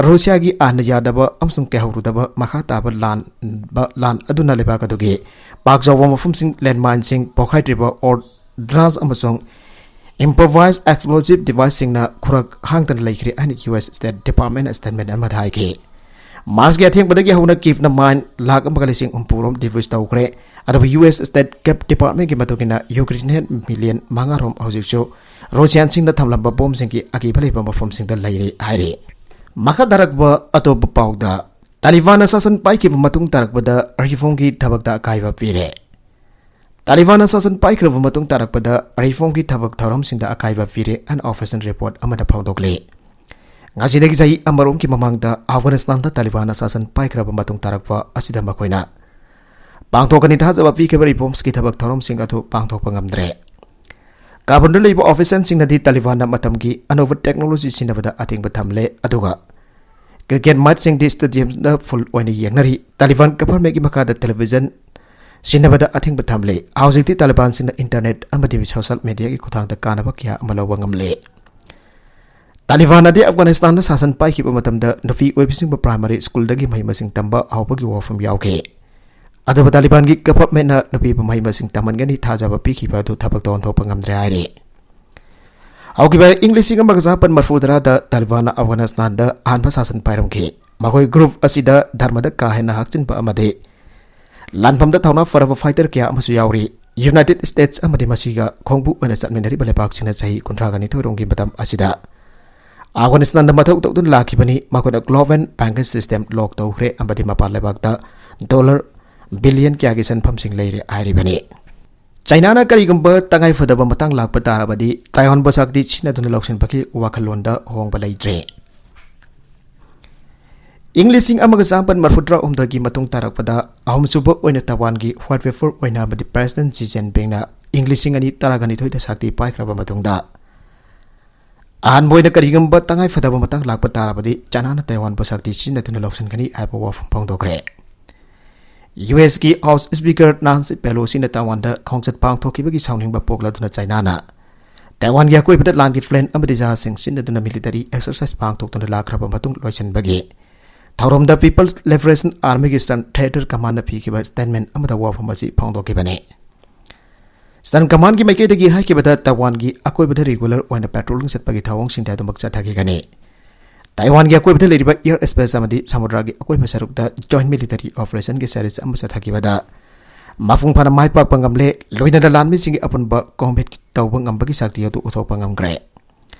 ꯔꯨꯁꯤꯌꯥꯒꯤ ꯑꯥꯏꯟꯅ ꯌꯥꯗꯕ ꯑꯃꯁꯨꯡ ꯀꯌꯥꯍꯧꯔꯨꯗꯕ ꯃꯈꯥ ꯇꯥꯕ ꯂꯥꯟꯕ, ꯂꯥꯟ ꯑꯗꯨꯅ ꯂꯩꯕꯥꯛ ꯑꯗꯨꯒꯤ ꯄꯥꯛ ꯆꯥꯎꯕ ꯃꯐꯝꯁꯤꯡ, ꯂꯦꯟꯃꯥꯏꯟꯁꯤꯡ, ꯄꯣꯈꯥꯏꯗ꯭ꯔꯤꯕ ꯑꯣꯔꯗꯅꯥꯟꯁ ꯑꯃꯁꯨꯡ improvised explosive deviceꯁꯤꯡꯅ ꯈꯨꯔꯛ ꯍꯥꯡꯗꯅ ꯂꯩꯈ꯭ꯔꯦ ꯍꯥꯏꯅ ꯌꯨ ꯑꯦꯁ ꯁ꯭ꯇꯦꯠ ꯗꯤꯄꯥꯔꯠꯃꯦꯟꯅ ꯁ꯭ꯇꯦꯠꯃꯦꯟ ꯑꯃꯗ ꯍꯥꯏꯈꯤ꯫ ꯃꯥꯔꯆꯀꯤ ꯑꯊꯦꯡꯕꯗꯒꯤ ꯍꯧꯅ ꯀꯤꯞꯅ ꯃꯥꯏꯟ ꯂꯥꯈ ꯑꯃꯒ ꯂꯤꯁꯤꯡ ꯍꯨꯝꯐꯨ ꯔꯣꯝ ꯗꯤꯐ꯭ꯌꯨꯁ ꯇꯧꯈ꯭ꯔꯦ, ꯑꯗꯨꯕꯨ ꯌꯨ ꯑꯦꯁ ꯁ꯭ꯇꯦꯠ ꯗꯤꯄꯥꯔꯠꯃꯦꯟꯒꯤ ꯃꯇꯨꯡ ꯏꯟꯅ ꯌꯨꯀ꯭ꯔꯦꯅꯤꯌꯟ ꯃꯤꯂꯤꯌꯟ ꯃꯉꯥ ꯔꯣꯝ ꯍꯧꯖꯤꯛꯁꯨ ꯔꯨꯁꯤꯌꯥꯟꯁꯤꯡꯅ ꯊꯝꯂꯝꯕ ꯕꯣꯝꯁꯤꯡꯒꯤ ꯑꯀꯤꯕ ꯂꯩꯕ ꯃꯐꯝꯁꯤꯡꯗ ꯂꯩꯔꯤ ꯍꯥꯏꯔꯤ꯫ ꯃꯈꯥ ꯇꯥꯔꯛꯄ ꯑꯇꯣꯞꯄ ꯄꯥꯎꯗ, ꯇꯥꯂꯤꯕꯥꯟꯅ ꯁꯥꯁꯟ ꯄꯥꯏꯈꯤꯕ ꯃꯇꯨꯡ ꯇꯥꯔꯛꯄꯗ ꯔꯤꯐꯣꯔꯝꯒꯤ ꯊꯕꯛꯇ ꯑꯀꯥꯏꯕ ꯄꯤꯔꯦ꯫ ꯇꯥꯂꯤꯕꯥꯟꯅ ꯁꯥꯁꯟ ꯄꯥꯏꯈ꯭ꯔꯕ ꯃꯇꯨꯡ ꯇꯥꯔꯛꯄꯗ ꯔꯤꯐꯣꯔꯝꯒꯤ ꯊꯕꯛ ꯊꯧꯔꯝꯁꯤꯡꯗ ꯑꯀꯥꯏꯕ ꯄꯤꯔꯦ ꯍꯥꯏꯅ ꯑꯣꯐꯤꯁꯤꯌꯦꯜ ꯔꯤꯄꯣꯔꯠ ꯑꯃꯗ ꯐꯣꯡꯗꯣꯛꯂꯤ꯫ ꯉꯁꯤꯗꯒꯤ ꯆꯍꯤ ꯑꯃꯔꯣꯝꯒꯤ ꯃꯃꯥꯡꯗ ꯑꯐꯒꯥꯅꯤꯁꯇꯥꯟꯗ ꯇꯥꯂꯤꯕꯥꯟꯅ ꯁꯥꯁꯟ ꯄꯥꯏꯈ꯭ꯔꯕ ꯃꯇꯨꯡ ꯇꯥꯔꯛꯄ ꯑꯁꯤꯗ ꯃꯈꯣꯏꯅ ꯄꯥꯡꯊꯣꯛꯀꯅꯤ ꯊꯥꯖꯕ ꯄꯤꯈꯤꯕ ꯔꯤꯐꯣꯔꯝꯁꯀꯤ ꯊꯕꯛ ꯊꯧꯔꯝꯁꯤꯡ ꯑꯗꯨ ꯄꯥꯡꯊꯣꯛꯄ ꯉꯝꯗ꯭ꯔꯦ꯫ ꯀꯥꯕꯨꯜꯗ ꯂꯩꯕ ꯑꯣꯐꯤꯁꯤꯌꯦꯜꯁꯤꯡꯅꯗꯤ ꯇꯥꯂꯤꯕꯥꯟꯅ ꯃꯇꯝꯒꯤ ꯑꯅꯧꯕ ꯇꯦꯛꯅꯣꯂꯣꯖꯤ ꯁꯤꯖꯤꯟꯅꯕꯗ ꯑꯊꯤꯡꯕ ꯊꯝꯂꯦ, ꯑꯗꯨꯒ ꯀ꯭ꯔꯤꯀꯦꯠ ꯃꯦꯆꯁꯤꯡꯗꯤ ꯁ꯭ꯇꯦꯗꯤꯌꯝꯗ ꯐꯨꯜ ꯑꯣꯏꯅ ꯌꯦꯡꯅꯔꯤ꯫ ꯇꯥꯂꯤꯕꯥꯟ ꯒꯚꯔꯟꯃꯦꯟꯠꯀꯤ ꯃꯈꯥꯗ ꯇꯦꯂꯤꯚꯤꯖꯟ ꯁꯤꯖꯤꯟꯅꯕꯗ ꯑꯊꯤꯡꯕ ꯊꯝꯂꯤ꯫ ꯍꯧꯖꯤꯛꯇꯤ ꯇꯥꯂꯤꯕꯥꯟꯁꯤꯡꯅ ꯏꯟꯇꯔꯅꯦꯠ ꯑꯃꯗꯤ ꯁꯣꯁꯤꯌꯦꯜ ꯃꯤꯗꯤꯌꯥꯒꯤ ꯈꯨꯠꯊꯥꯡꯗ ꯀꯥꯟꯅꯕ ꯀꯌꯥ ꯑꯃ ꯂꯧꯕ ꯉꯝꯂꯦ꯫ ꯇꯥꯂꯤꯕꯥꯟ ꯑꯗꯤ ꯑꯐꯒꯥꯅꯤꯁꯇꯥꯟꯗ ꯁꯥꯁꯟ ꯄꯥꯏꯈꯤꯕ ꯃꯇꯝꯗ ꯅꯨꯄꯤ ꯑꯣꯏꯕꯤꯁꯤꯡꯕꯨ ꯄ꯭ꯔꯥꯏꯃꯔꯤ ꯁ꯭ꯀꯨꯜꯗꯒꯤ ꯃꯍꯩ ꯃꯁꯤꯡ ꯇꯝꯕ ꯍꯧꯕꯒꯤ ꯋꯥꯐꯝ ꯌꯥꯎꯈꯤ꯫ ꯑꯗꯨꯕꯨ ꯇꯥꯂꯤꯕꯥꯟꯒꯤ ꯒꯚꯔꯟꯃꯦꯟꯠꯅ ꯅꯨꯄꯤꯕꯨ ꯃꯍꯩ ꯃꯁꯤꯡ ꯇꯝꯍꯟꯒꯅꯤ ꯊꯥꯖꯕ ꯄꯤꯈꯤꯕ ꯑꯗꯨ ꯊꯕꯛꯇ ꯑꯣꯟꯊꯣꯛꯄ ꯉꯝꯗ꯭ꯔꯦ ꯍꯥꯏꯔꯤ꯫ ꯍꯧꯈꯤꯕ ꯏꯪ ꯂꯤꯁꯤꯡ ꯑꯃꯒ ꯆꯃꯥꯄꯟ ꯃꯔꯐꯨ ꯇꯔꯥꯗ ꯇꯥꯂꯤꯕꯥꯟꯅ ꯑꯐꯒꯥꯅꯤꯁꯇꯥꯟꯗ ꯑꯍꯥꯟꯕ ꯁꯥꯁꯟ ꯄꯥꯏꯔꯝꯈꯤ꯫ ꯃꯈꯣꯏ ꯒ꯭ꯔꯨꯞ ꯑꯁꯤꯗ ꯙꯔꯃꯗ ꯀꯥ ꯍꯦꯟꯅ ꯍꯥꯞꯆꯤꯟꯕ ꯑꯃꯗꯤ ꯂꯥꯟꯐꯝꯗ ꯊꯧꯅꯥ ꯐꯔꯕ ꯐꯥꯏꯇꯔ ꯀꯌꯥ ꯑꯃꯁꯨ ꯌꯥꯎꯔꯤ꯫ ꯌꯨꯅꯥꯏꯇꯦꯗ ꯁ꯭ꯇꯦꯠꯁ ꯑꯃꯗꯤ ꯃꯁꯤꯒ ꯈꯣꯡꯕꯨ ꯑꯣꯏꯅ ꯆꯠꯃꯤꯟꯅꯔꯤꯕ ꯂꯩꯕꯥꯛꯁꯤꯡꯅ ꯆꯍꯤ ꯀꯨꯟꯊ꯭ꯔꯥꯒ ꯅꯤꯊꯣꯏ ꯔꯣꯝꯒꯤ ꯃꯇꯝ ꯑꯁꯤꯗ ꯑꯐꯒꯥꯅꯤꯁꯇꯥꯟꯗ ꯃꯊꯧ ꯇꯧꯗꯨꯅ ꯂꯥꯛꯈꯤꯕꯅꯤ꯫ ꯃꯈꯣꯏꯅ global banking system lock ꯇꯧꯈ꯭ꯔꯦ ꯑꯃꯗꯤ ꯃꯄꯥꯟ ꯂꯩꯕꯥꯛꯇ dollar billion ꯀꯌꯥꯒꯤ ꯁꯦꯟꯐꯝꯁꯤꯡ ꯂꯩꯔꯦ ꯍꯥꯏꯔꯤꯕꯅꯤ꯫ ꯆꯥꯏꯅꯥꯅ ꯀꯔꯤꯒꯨꯝꯕ ꯇꯉꯥꯏ ꯐꯗꯕ ꯃꯇꯥꯡ ꯂꯥꯛꯄ ꯇꯥꯔꯕꯗꯤ ꯇꯥꯏꯋꯥꯟꯕꯨ ꯁꯛꯇꯤ ꯁꯤꯖꯤꯟꯅꯗꯨꯅ ꯂꯧꯁꯤꯟꯕꯒꯤ ꯋꯥꯈꯜꯂꯣꯟꯗ ꯑꯍꯣꯡꯕ ꯂꯩꯇ꯭ꯔꯦ꯫ ꯏꯪ ꯂꯤꯁꯤꯡ ꯑꯃꯒ ꯆꯥꯃꯥꯄꯟ ꯃꯔꯤꯐꯨꯇꯔꯥ ꯍꯨꯝꯗꯣꯏꯒꯤ ꯃꯇꯨꯡ ꯇꯥꯔꯛꯄꯗ ꯑꯍꯨꯝꯁꯨꯕ ꯑꯣꯏꯅ ꯇꯥꯏꯋꯥꯟꯒꯤ white paper ꯑꯣꯏꯅ ꯑꯃꯗꯤ President Xi Jinpingꯅ ꯏꯪ ꯂꯤꯁꯤꯡ ꯑꯅꯤ ꯇꯔꯥꯒ ꯅꯤꯊꯣꯏꯗ ꯁꯛꯇꯤ ꯄꯥꯏꯈ꯭ꯔꯕ ꯃꯇꯨꯡꯗ ꯑꯍꯥꯟꯕ ꯑꯣꯏꯅ ꯀꯔꯤꯒꯨꯝꯕ ꯇꯉꯥꯏ ꯐꯗꯕ ꯃꯇꯥꯡ ꯂꯥꯛꯄ ꯇꯥꯔꯕꯗꯤ ꯆꯥꯏꯅꯥꯅ ꯇꯥꯏꯋꯥꯟꯕꯨ ꯁꯛꯇꯤ ꯁꯤꯖꯤꯟꯅꯗꯨꯅ ꯂꯧꯁꯤꯟꯒꯅꯤ ꯍꯥꯏꯕ ꯋꯥꯐꯝ ꯐꯣꯡꯗꯣꯛꯈ꯭ꯔꯦ꯫ ꯌꯨ ꯑꯦꯁꯀꯤ House Speaker Nancy Pelosiꯅ ꯇꯥꯏꯋꯥꯟꯗ ꯈꯣꯡꯆꯠ ꯄꯥꯡꯊꯣꯛꯈꯤꯕꯒꯤ ꯁꯥꯎꯅꯤꯡꯕ ꯄꯣꯛꯂꯗꯨꯅ ꯆꯥꯏꯅꯥꯅ ꯇꯥꯏꯋꯥꯟꯒꯤ ꯑꯀꯣꯏꯕꯗ ꯂꯥꯟꯒꯤ plane ꯑꯃꯗꯤ ꯖꯍꯥꯖꯁꯤꯡ ꯁꯤꯖꯤꯟꯅꯗꯨꯅ military exercise ꯄꯥꯡꯊꯣꯛꯇꯨꯅ ꯂꯥꯛꯈ꯭ꯔꯕ ꯃꯇꯨꯡ ꯂꯣꯏꯁꯤꯟꯕꯒꯤ ꯊꯧꯔꯝꯗ People's Liberation Armyꯒꯤ Eastern Theater Commandꯅ ꯄꯤꯈꯤꯕ statement ꯑꯃꯗ ꯋꯥꯐꯝ ꯑꯁꯤ ꯐꯣꯡꯗꯣꯛꯈꯤꯕꯅꯤ꯫ Eastern Commandꯒꯤ ꯃꯥꯏꯀꯩꯗꯒꯤ ꯍꯥꯏꯈꯤꯕꯗ ꯇꯥꯏꯋꯥꯟꯒꯤ ꯑꯀꯣꯏꯕꯗ regular ꯑꯣꯏꯅ patrolling ꯆꯠꯄꯒꯤ ꯊꯧꯑꯣꯡꯁꯤꯡꯗꯤ ꯑꯗꯨꯃꯛ ꯆꯠꯊꯈꯤꯒꯅꯤ꯫ ꯇꯥꯏꯋꯥꯟꯒꯤ ꯑꯀꯣꯏꯕꯗ ꯂꯩꯔꯤꯕ air space ꯑꯃꯗꯤ ꯁꯃꯨꯗ꯭ꯔꯒꯤ ꯑꯀꯣꯏꯕ ꯁꯔꯨꯛꯇ joint military operationꯒꯤ series ꯑꯃ ꯆꯠꯊꯈꯤꯕꯗ ꯃꯄꯨꯡ ꯐꯥꯅ ꯃꯥꯏ ꯄꯥꯛꯄ ꯉꯝꯂꯦ, ꯂꯣꯏꯅꯅ ꯂꯥꯟꯃꯤꯁꯤꯡꯒꯤ ꯑꯄꯨꯟꯕ combat ꯇꯧꯕ ꯉꯝꯕꯒꯤ ꯁꯛꯇꯤ ꯑꯗꯨ ꯎꯠꯊꯣꯛꯄ ꯉꯝꯈ꯭ꯔꯦ꯫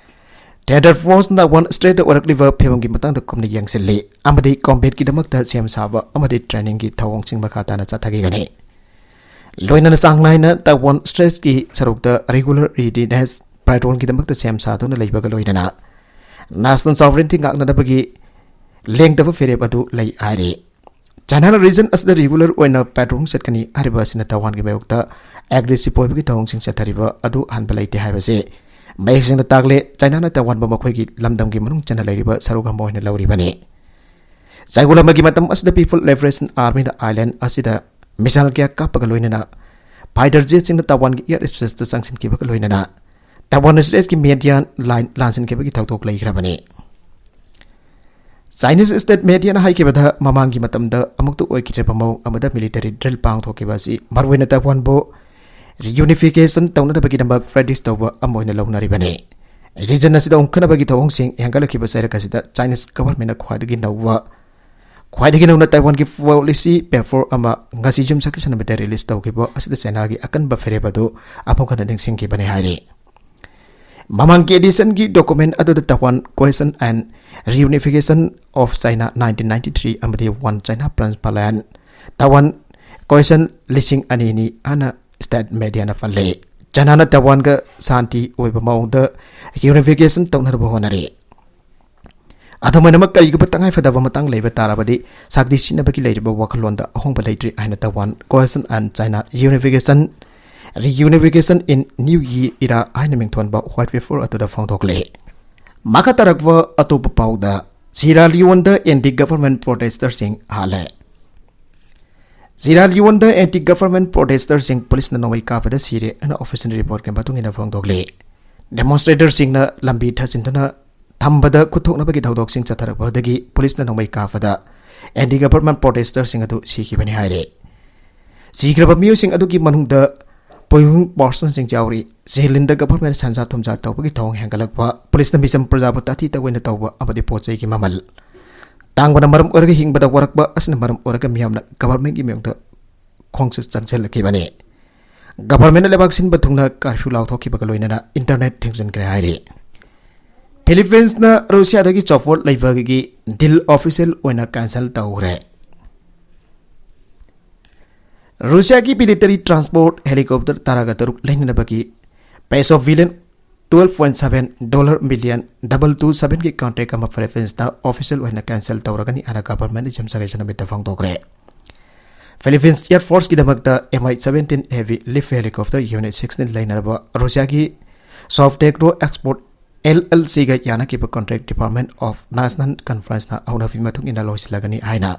Theater Forceꯅ Taiwan Straitꯇ ꯑꯣꯏꯔꯛꯂꯤꯕ ꯐꯤꯕꯝꯒꯤ ꯃꯇꯥꯡꯗ ꯀꯨꯞꯅ ꯌꯦꯡꯁꯤꯜꯂꯤ ꯑꯃꯗꯤ combatꯀꯤꯗꯃꯛꯇ ꯁꯦꯝ ꯁꯥꯕ ꯑꯃꯗꯤ trainingꯒꯤ ꯊꯧꯑꯣꯡꯁꯤꯡ ꯃꯈꯥ ꯇꯥꯅ ꯆꯠꯊꯈꯤꯒꯅꯤ꯫ ꯂꯣꯏꯅꯅ ꯆꯥꯡ ꯅꯥꯏꯅ Taiwan Straitꯀꯤ ꯁꯔꯨꯛꯇ regular readiness patrolꯒꯤꯗꯃꯛꯇ ꯁꯦꯝ ꯁꯥꯗꯨꯅ ꯂꯩꯕꯒ ꯂꯣꯏꯅꯅ national sovereignty ꯉꯥꯛꯅꯅꯕꯒꯤ ꯂꯦꯡꯗꯕ ꯐꯤꯔꯦꯞ ꯑꯗꯨ ꯂꯩ ꯍꯥꯏꯔꯤ꯫ ꯆꯥꯏꯅꯥꯅ region ꯑꯁꯤꯗ regular ꯑꯣꯏꯅ patrol ꯆꯠꯀꯅꯤ ꯍꯥꯏꯔꯤꯕ ꯑꯁꯤꯅ ꯇꯥꯏꯋꯥꯟꯒꯤ ꯃꯥꯌꯣꯛꯇ aggressive ꯑꯣꯏꯕꯒꯤ ꯊꯧꯑꯣꯡꯁꯤꯡ ꯆꯠꯊꯔꯤꯕ ꯑꯗꯨ ꯑꯍꯥꯟꯕ ꯂꯩꯇꯦ ꯍꯥꯏꯕꯁꯤ ꯃꯌꯦꯛ ꯁꯦꯡꯅ ꯇꯥꯛꯂꯦ꯫ ꯆꯥꯏꯅꯥꯅ ꯇꯥꯏꯋꯥꯟꯕꯨ ꯃꯈꯣꯏꯒꯤ ꯂꯝꯗꯝꯒꯤ ꯃꯅꯨꯡ ꯆꯟꯅ ꯂꯩꯔꯤꯕ ꯁꯔꯨꯛ ꯑꯃ ꯑꯣꯏꯅ ꯂꯧꯔꯤꯕꯅꯤ꯫ ꯆꯌꯣꯜ ꯑꯃꯒꯤ ꯃꯇꯝ ꯑꯁꯤꯗ People Liberation Armyꯅ island ꯑꯁꯤꯗ missile ꯀꯌꯥ ꯀꯥꯞꯄꯒ ꯂꯣꯏꯅꯅ fighter jetꯁꯤꯡꯅ ꯇꯥꯏꯋꯥꯟꯒꯤ air spaceꯇ ꯆꯪꯁꯤꯟꯈꯤꯕꯒ ꯂꯣꯏꯅꯅ ꯇꯥꯏꯋꯥꯟ Straitꯀꯤ media line ꯂꯥꯟꯁꯤꯟꯈꯤꯕꯒꯤ ꯊꯧꯗꯣꯛ ꯂꯩꯈ꯭ꯔꯕꯅꯤ꯫ Chinese state mediaꯅ ꯍꯥꯏꯈꯤꯕꯗ ꯃꯃꯥꯡꯒꯤ ꯃꯇꯝꯗ ꯑꯃꯨꯛꯇ ꯑꯣꯏꯈꯤꯗ꯭ꯔꯤꯕ ꯃꯑꯣꯡ ꯑꯃꯗ military drill ꯄꯥꯡꯊꯣꯛꯈꯤꯕ ꯑꯁꯤ ꯃꯔꯨꯑꯣꯏꯅ ꯇꯥꯏꯋꯥꯟꯕꯨ reunification ꯇꯧꯅꯅꯕꯒꯤꯗꯃꯛ practice ꯇꯧꯕ ꯑꯃ ꯑꯣꯏꯅ ꯂꯧꯅꯔꯤꯕꯅꯤ꯫ Region ꯑꯁꯤꯗ ꯑꯣꯟꯈꯠꯅꯕꯒꯤ ꯊꯧꯑꯣꯡꯁꯤꯡ ꯍꯦꯟꯒꯠꯂꯛꯈꯤꯕ ꯆꯩꯔꯛ ꯑꯁꯤꯗ Chinese governmentꯅ ꯈ꯭ꯋꯥꯏꯗꯒꯤ ꯅꯧꯕ, ꯈ꯭ꯋꯥꯏꯗꯒꯤ ꯅꯧꯅ ꯇꯥꯏꯋꯥꯟꯒꯤ policy paper ꯑꯃ ꯉꯁꯤ ꯌꯨꯝꯁꯀꯩꯁ ꯅꯨꯃꯤꯠꯇ release ꯇꯧꯈꯤꯕ ꯑꯁꯤꯗ ꯆꯥꯏꯅꯥꯒꯤ ꯑꯀꯟꯕ ꯐꯤꯔꯦꯞ ꯑꯗꯨ ꯑꯃꯨꯛ ꯍꯟꯅ ꯅꯤꯡꯁꯤꯡꯈꯤꯕꯅꯤ ꯍꯥꯏꯔꯤ꯫ ꯃꯃꯥꯡꯒꯤ editionꯒꯤ document ꯑꯗꯨꯗ Taiwan Question and Reunification of China nineteen ninety-three ꯑꯃꯗꯤ One China Principle and Taiwan Question ꯂꯤꯁꯤꯡ ꯑꯅꯤꯅꯤ ꯍꯥꯏꯅ state mediaꯅ ꯄꯜꯂꯤ꯫ ꯆꯥꯏꯅꯥꯅ ꯇꯥꯏꯋꯥꯟꯒ ꯁꯥꯟꯇꯤ ꯑꯣꯏꯕ ꯃꯑꯣꯡꯗ reunification ꯇꯧꯅꯅꯕ ꯍꯣꯠꯅꯔꯤ꯫ ꯑꯗꯨꯃꯥꯏꯅꯃꯛ ꯀꯔꯤꯒꯨꯝꯕ ꯇꯉꯥꯏꯐꯗꯕ ꯃꯇꯥꯡ ꯂꯩꯕ ꯇꯥꯔꯕꯗꯤ ꯁꯛꯇꯤ ꯁꯤꯖꯤꯟꯅꯕꯒꯤ ꯂꯩꯔꯤꯕ ꯋꯥꯈꯜꯂꯣꯟꯗ ꯑꯍꯣꯡꯕ ꯂꯩꯇ꯭ꯔꯤ ꯍꯥꯏꯅ Taiwan Question and China Unification, Reunification in New Year Era ꯍꯥꯏꯅ ꯃꯤꯡꯊꯣꯟꯕ white paper ꯑꯗꯨꯗ ꯐꯣꯡꯗꯣꯛꯂꯤ꯫ ꯃꯈꯥ ꯇꯥꯔꯛꯄ ꯑꯇꯣꯞꯄ ꯄꯥꯎꯗ, ꯁꯤꯔꯥ ꯂꯤꯌꯣꯟꯗ anti government protesterꯁꯤꯡ ꯍꯥꯠꯂꯦ꯫ ꯁꯤꯔꯥ ꯂꯤꯌꯣꯟꯗ anti government protesterꯁꯤꯡ ꯄꯨꯂꯤꯁꯅ ꯅꯣꯡꯃꯩ ꯀꯥꯞꯄꯗ ꯁꯤꯔꯦ ꯍꯥꯏꯅ official reportꯀꯤ ꯃꯇꯨꯡ ꯏꯟꯅ ꯐꯣꯡꯗꯣꯛꯂꯤ꯫ Demonstratorꯁꯤꯡꯅ ꯂꯝꯕꯤ ꯊꯠꯆꯤꯟꯗꯨꯅ ꯊꯝꯕꯗ ꯈꯨꯠꯊꯣꯛꯅꯕꯒꯤ ꯊꯧꯗꯣꯛꯁꯤꯡ ꯆꯠꯊꯔꯛꯄꯗꯒꯤ ꯄꯨꯂꯤꯁꯅ ꯅꯣꯡꯃꯩ ꯀꯥꯞꯄꯗ anti government protesterꯁꯤꯡ ꯑꯗꯨ ꯁꯤꯈꯤꯕꯅꯤ ꯍꯥꯏꯔꯦ꯫ ꯁꯤꯈ꯭ꯔꯕ ꯃꯤꯑꯣꯏꯁꯤꯡ ꯑꯗꯨꯒꯤ ꯃꯅꯨꯡꯗ polling personꯁꯤꯡ ꯌꯥꯎꯔꯤ꯫ ꯁꯦꯂꯤꯟꯗ government ꯁꯦꯟꯖꯥ ꯊꯨꯝꯖꯥ ꯇꯧꯕꯒꯤ ꯊꯧꯑꯣꯡ ꯍꯦꯟꯒꯠꯂꯛꯄ, ꯄꯨꯂꯤꯁꯅ ꯃꯤꯆꯝ ꯄ꯭ꯔꯖꯥꯕꯨ ꯇꯥꯊꯤ ꯇꯧꯑꯣꯏꯅ ꯇꯧꯕ ꯑꯃꯗꯤ ꯄꯣꯠ ꯆꯩꯒꯤ ꯃꯃꯜ ꯇꯥꯡꯕꯅ ꯃꯔꯝ ꯑꯣꯏꯔꯒ ꯍꯤꯡꯕꯗ ꯋꯥꯔꯛꯄ ꯑꯁꯤꯅ ꯃꯔꯝ ꯑꯣꯏꯔꯒ ꯃꯤꯌꯥꯝꯅ governmentꯀꯤ ꯃꯥꯌꯣꯛꯇ ꯈꯣꯡꯆꯠ ꯆꯪꯁꯤꯜꯂꯛꯈꯤꯕꯅꯤ꯫ Governmentꯅ ꯂꯩꯕꯥꯛ ꯁꯤꯟꯕ ꯊꯨꯡꯅ curfew ꯂꯥꯎꯊꯣꯛꯈꯤꯕꯒ ꯂꯣꯏꯅꯅ internet ꯊꯤꯡꯖꯤꯟꯈ꯭ꯔꯦ ꯍꯥꯏꯔꯤ꯫ ꯐꯤꯂꯤꯄꯤꯟꯁꯅ ꯔꯨꯁꯤꯌꯥꯗꯒꯤ ꯆꯣꯄꯔ ꯂꯩꯕꯒꯤ deal official ꯑꯣꯏꯅ cancel ꯇꯧꯈ꯭ꯔꯦ꯫ ꯔꯨꯁꯤꯌꯥꯒꯤ military transport helicopter ꯇꯔꯥꯒ ꯇꯔꯨꯛ ꯂꯩꯅꯅꯕꯒꯤ Paso Villen twelve point seven dollar million double two sevenꯒꯤ contract ꯑꯃ ꯐꯤꯂꯤꯄꯤꯟꯁꯅ official ꯑꯣꯏꯅ cancel ꯇꯧꯔꯒꯅꯤ ꯍꯥꯏꯅ government ꯌꯨꯝꯁꯀꯩꯁ ꯅꯨꯃꯤꯠꯇ ꯐꯣꯡꯗꯣꯛꯈ꯭ꯔꯦ꯫ ꯐꯤꯂꯤꯄꯤꯟꯁ Air Forceꯀꯤꯗꯃꯛꯇ MI seventeen heavy lift helicopter unit sixteen ꯂꯩꯅꯅꯕ ꯔꯨꯁꯤꯌꯥꯒꯤ Sovtechno Export LLCꯒ ꯌꯥꯅꯈꯤꯕ contract Department of National Conferenceꯅ ꯍꯧꯅꯕꯤ ꯃꯇꯨꯡ ꯏꯟꯅ ꯂꯣꯏꯁꯤꯜꯂꯒꯅꯤ ꯍꯥꯏꯅ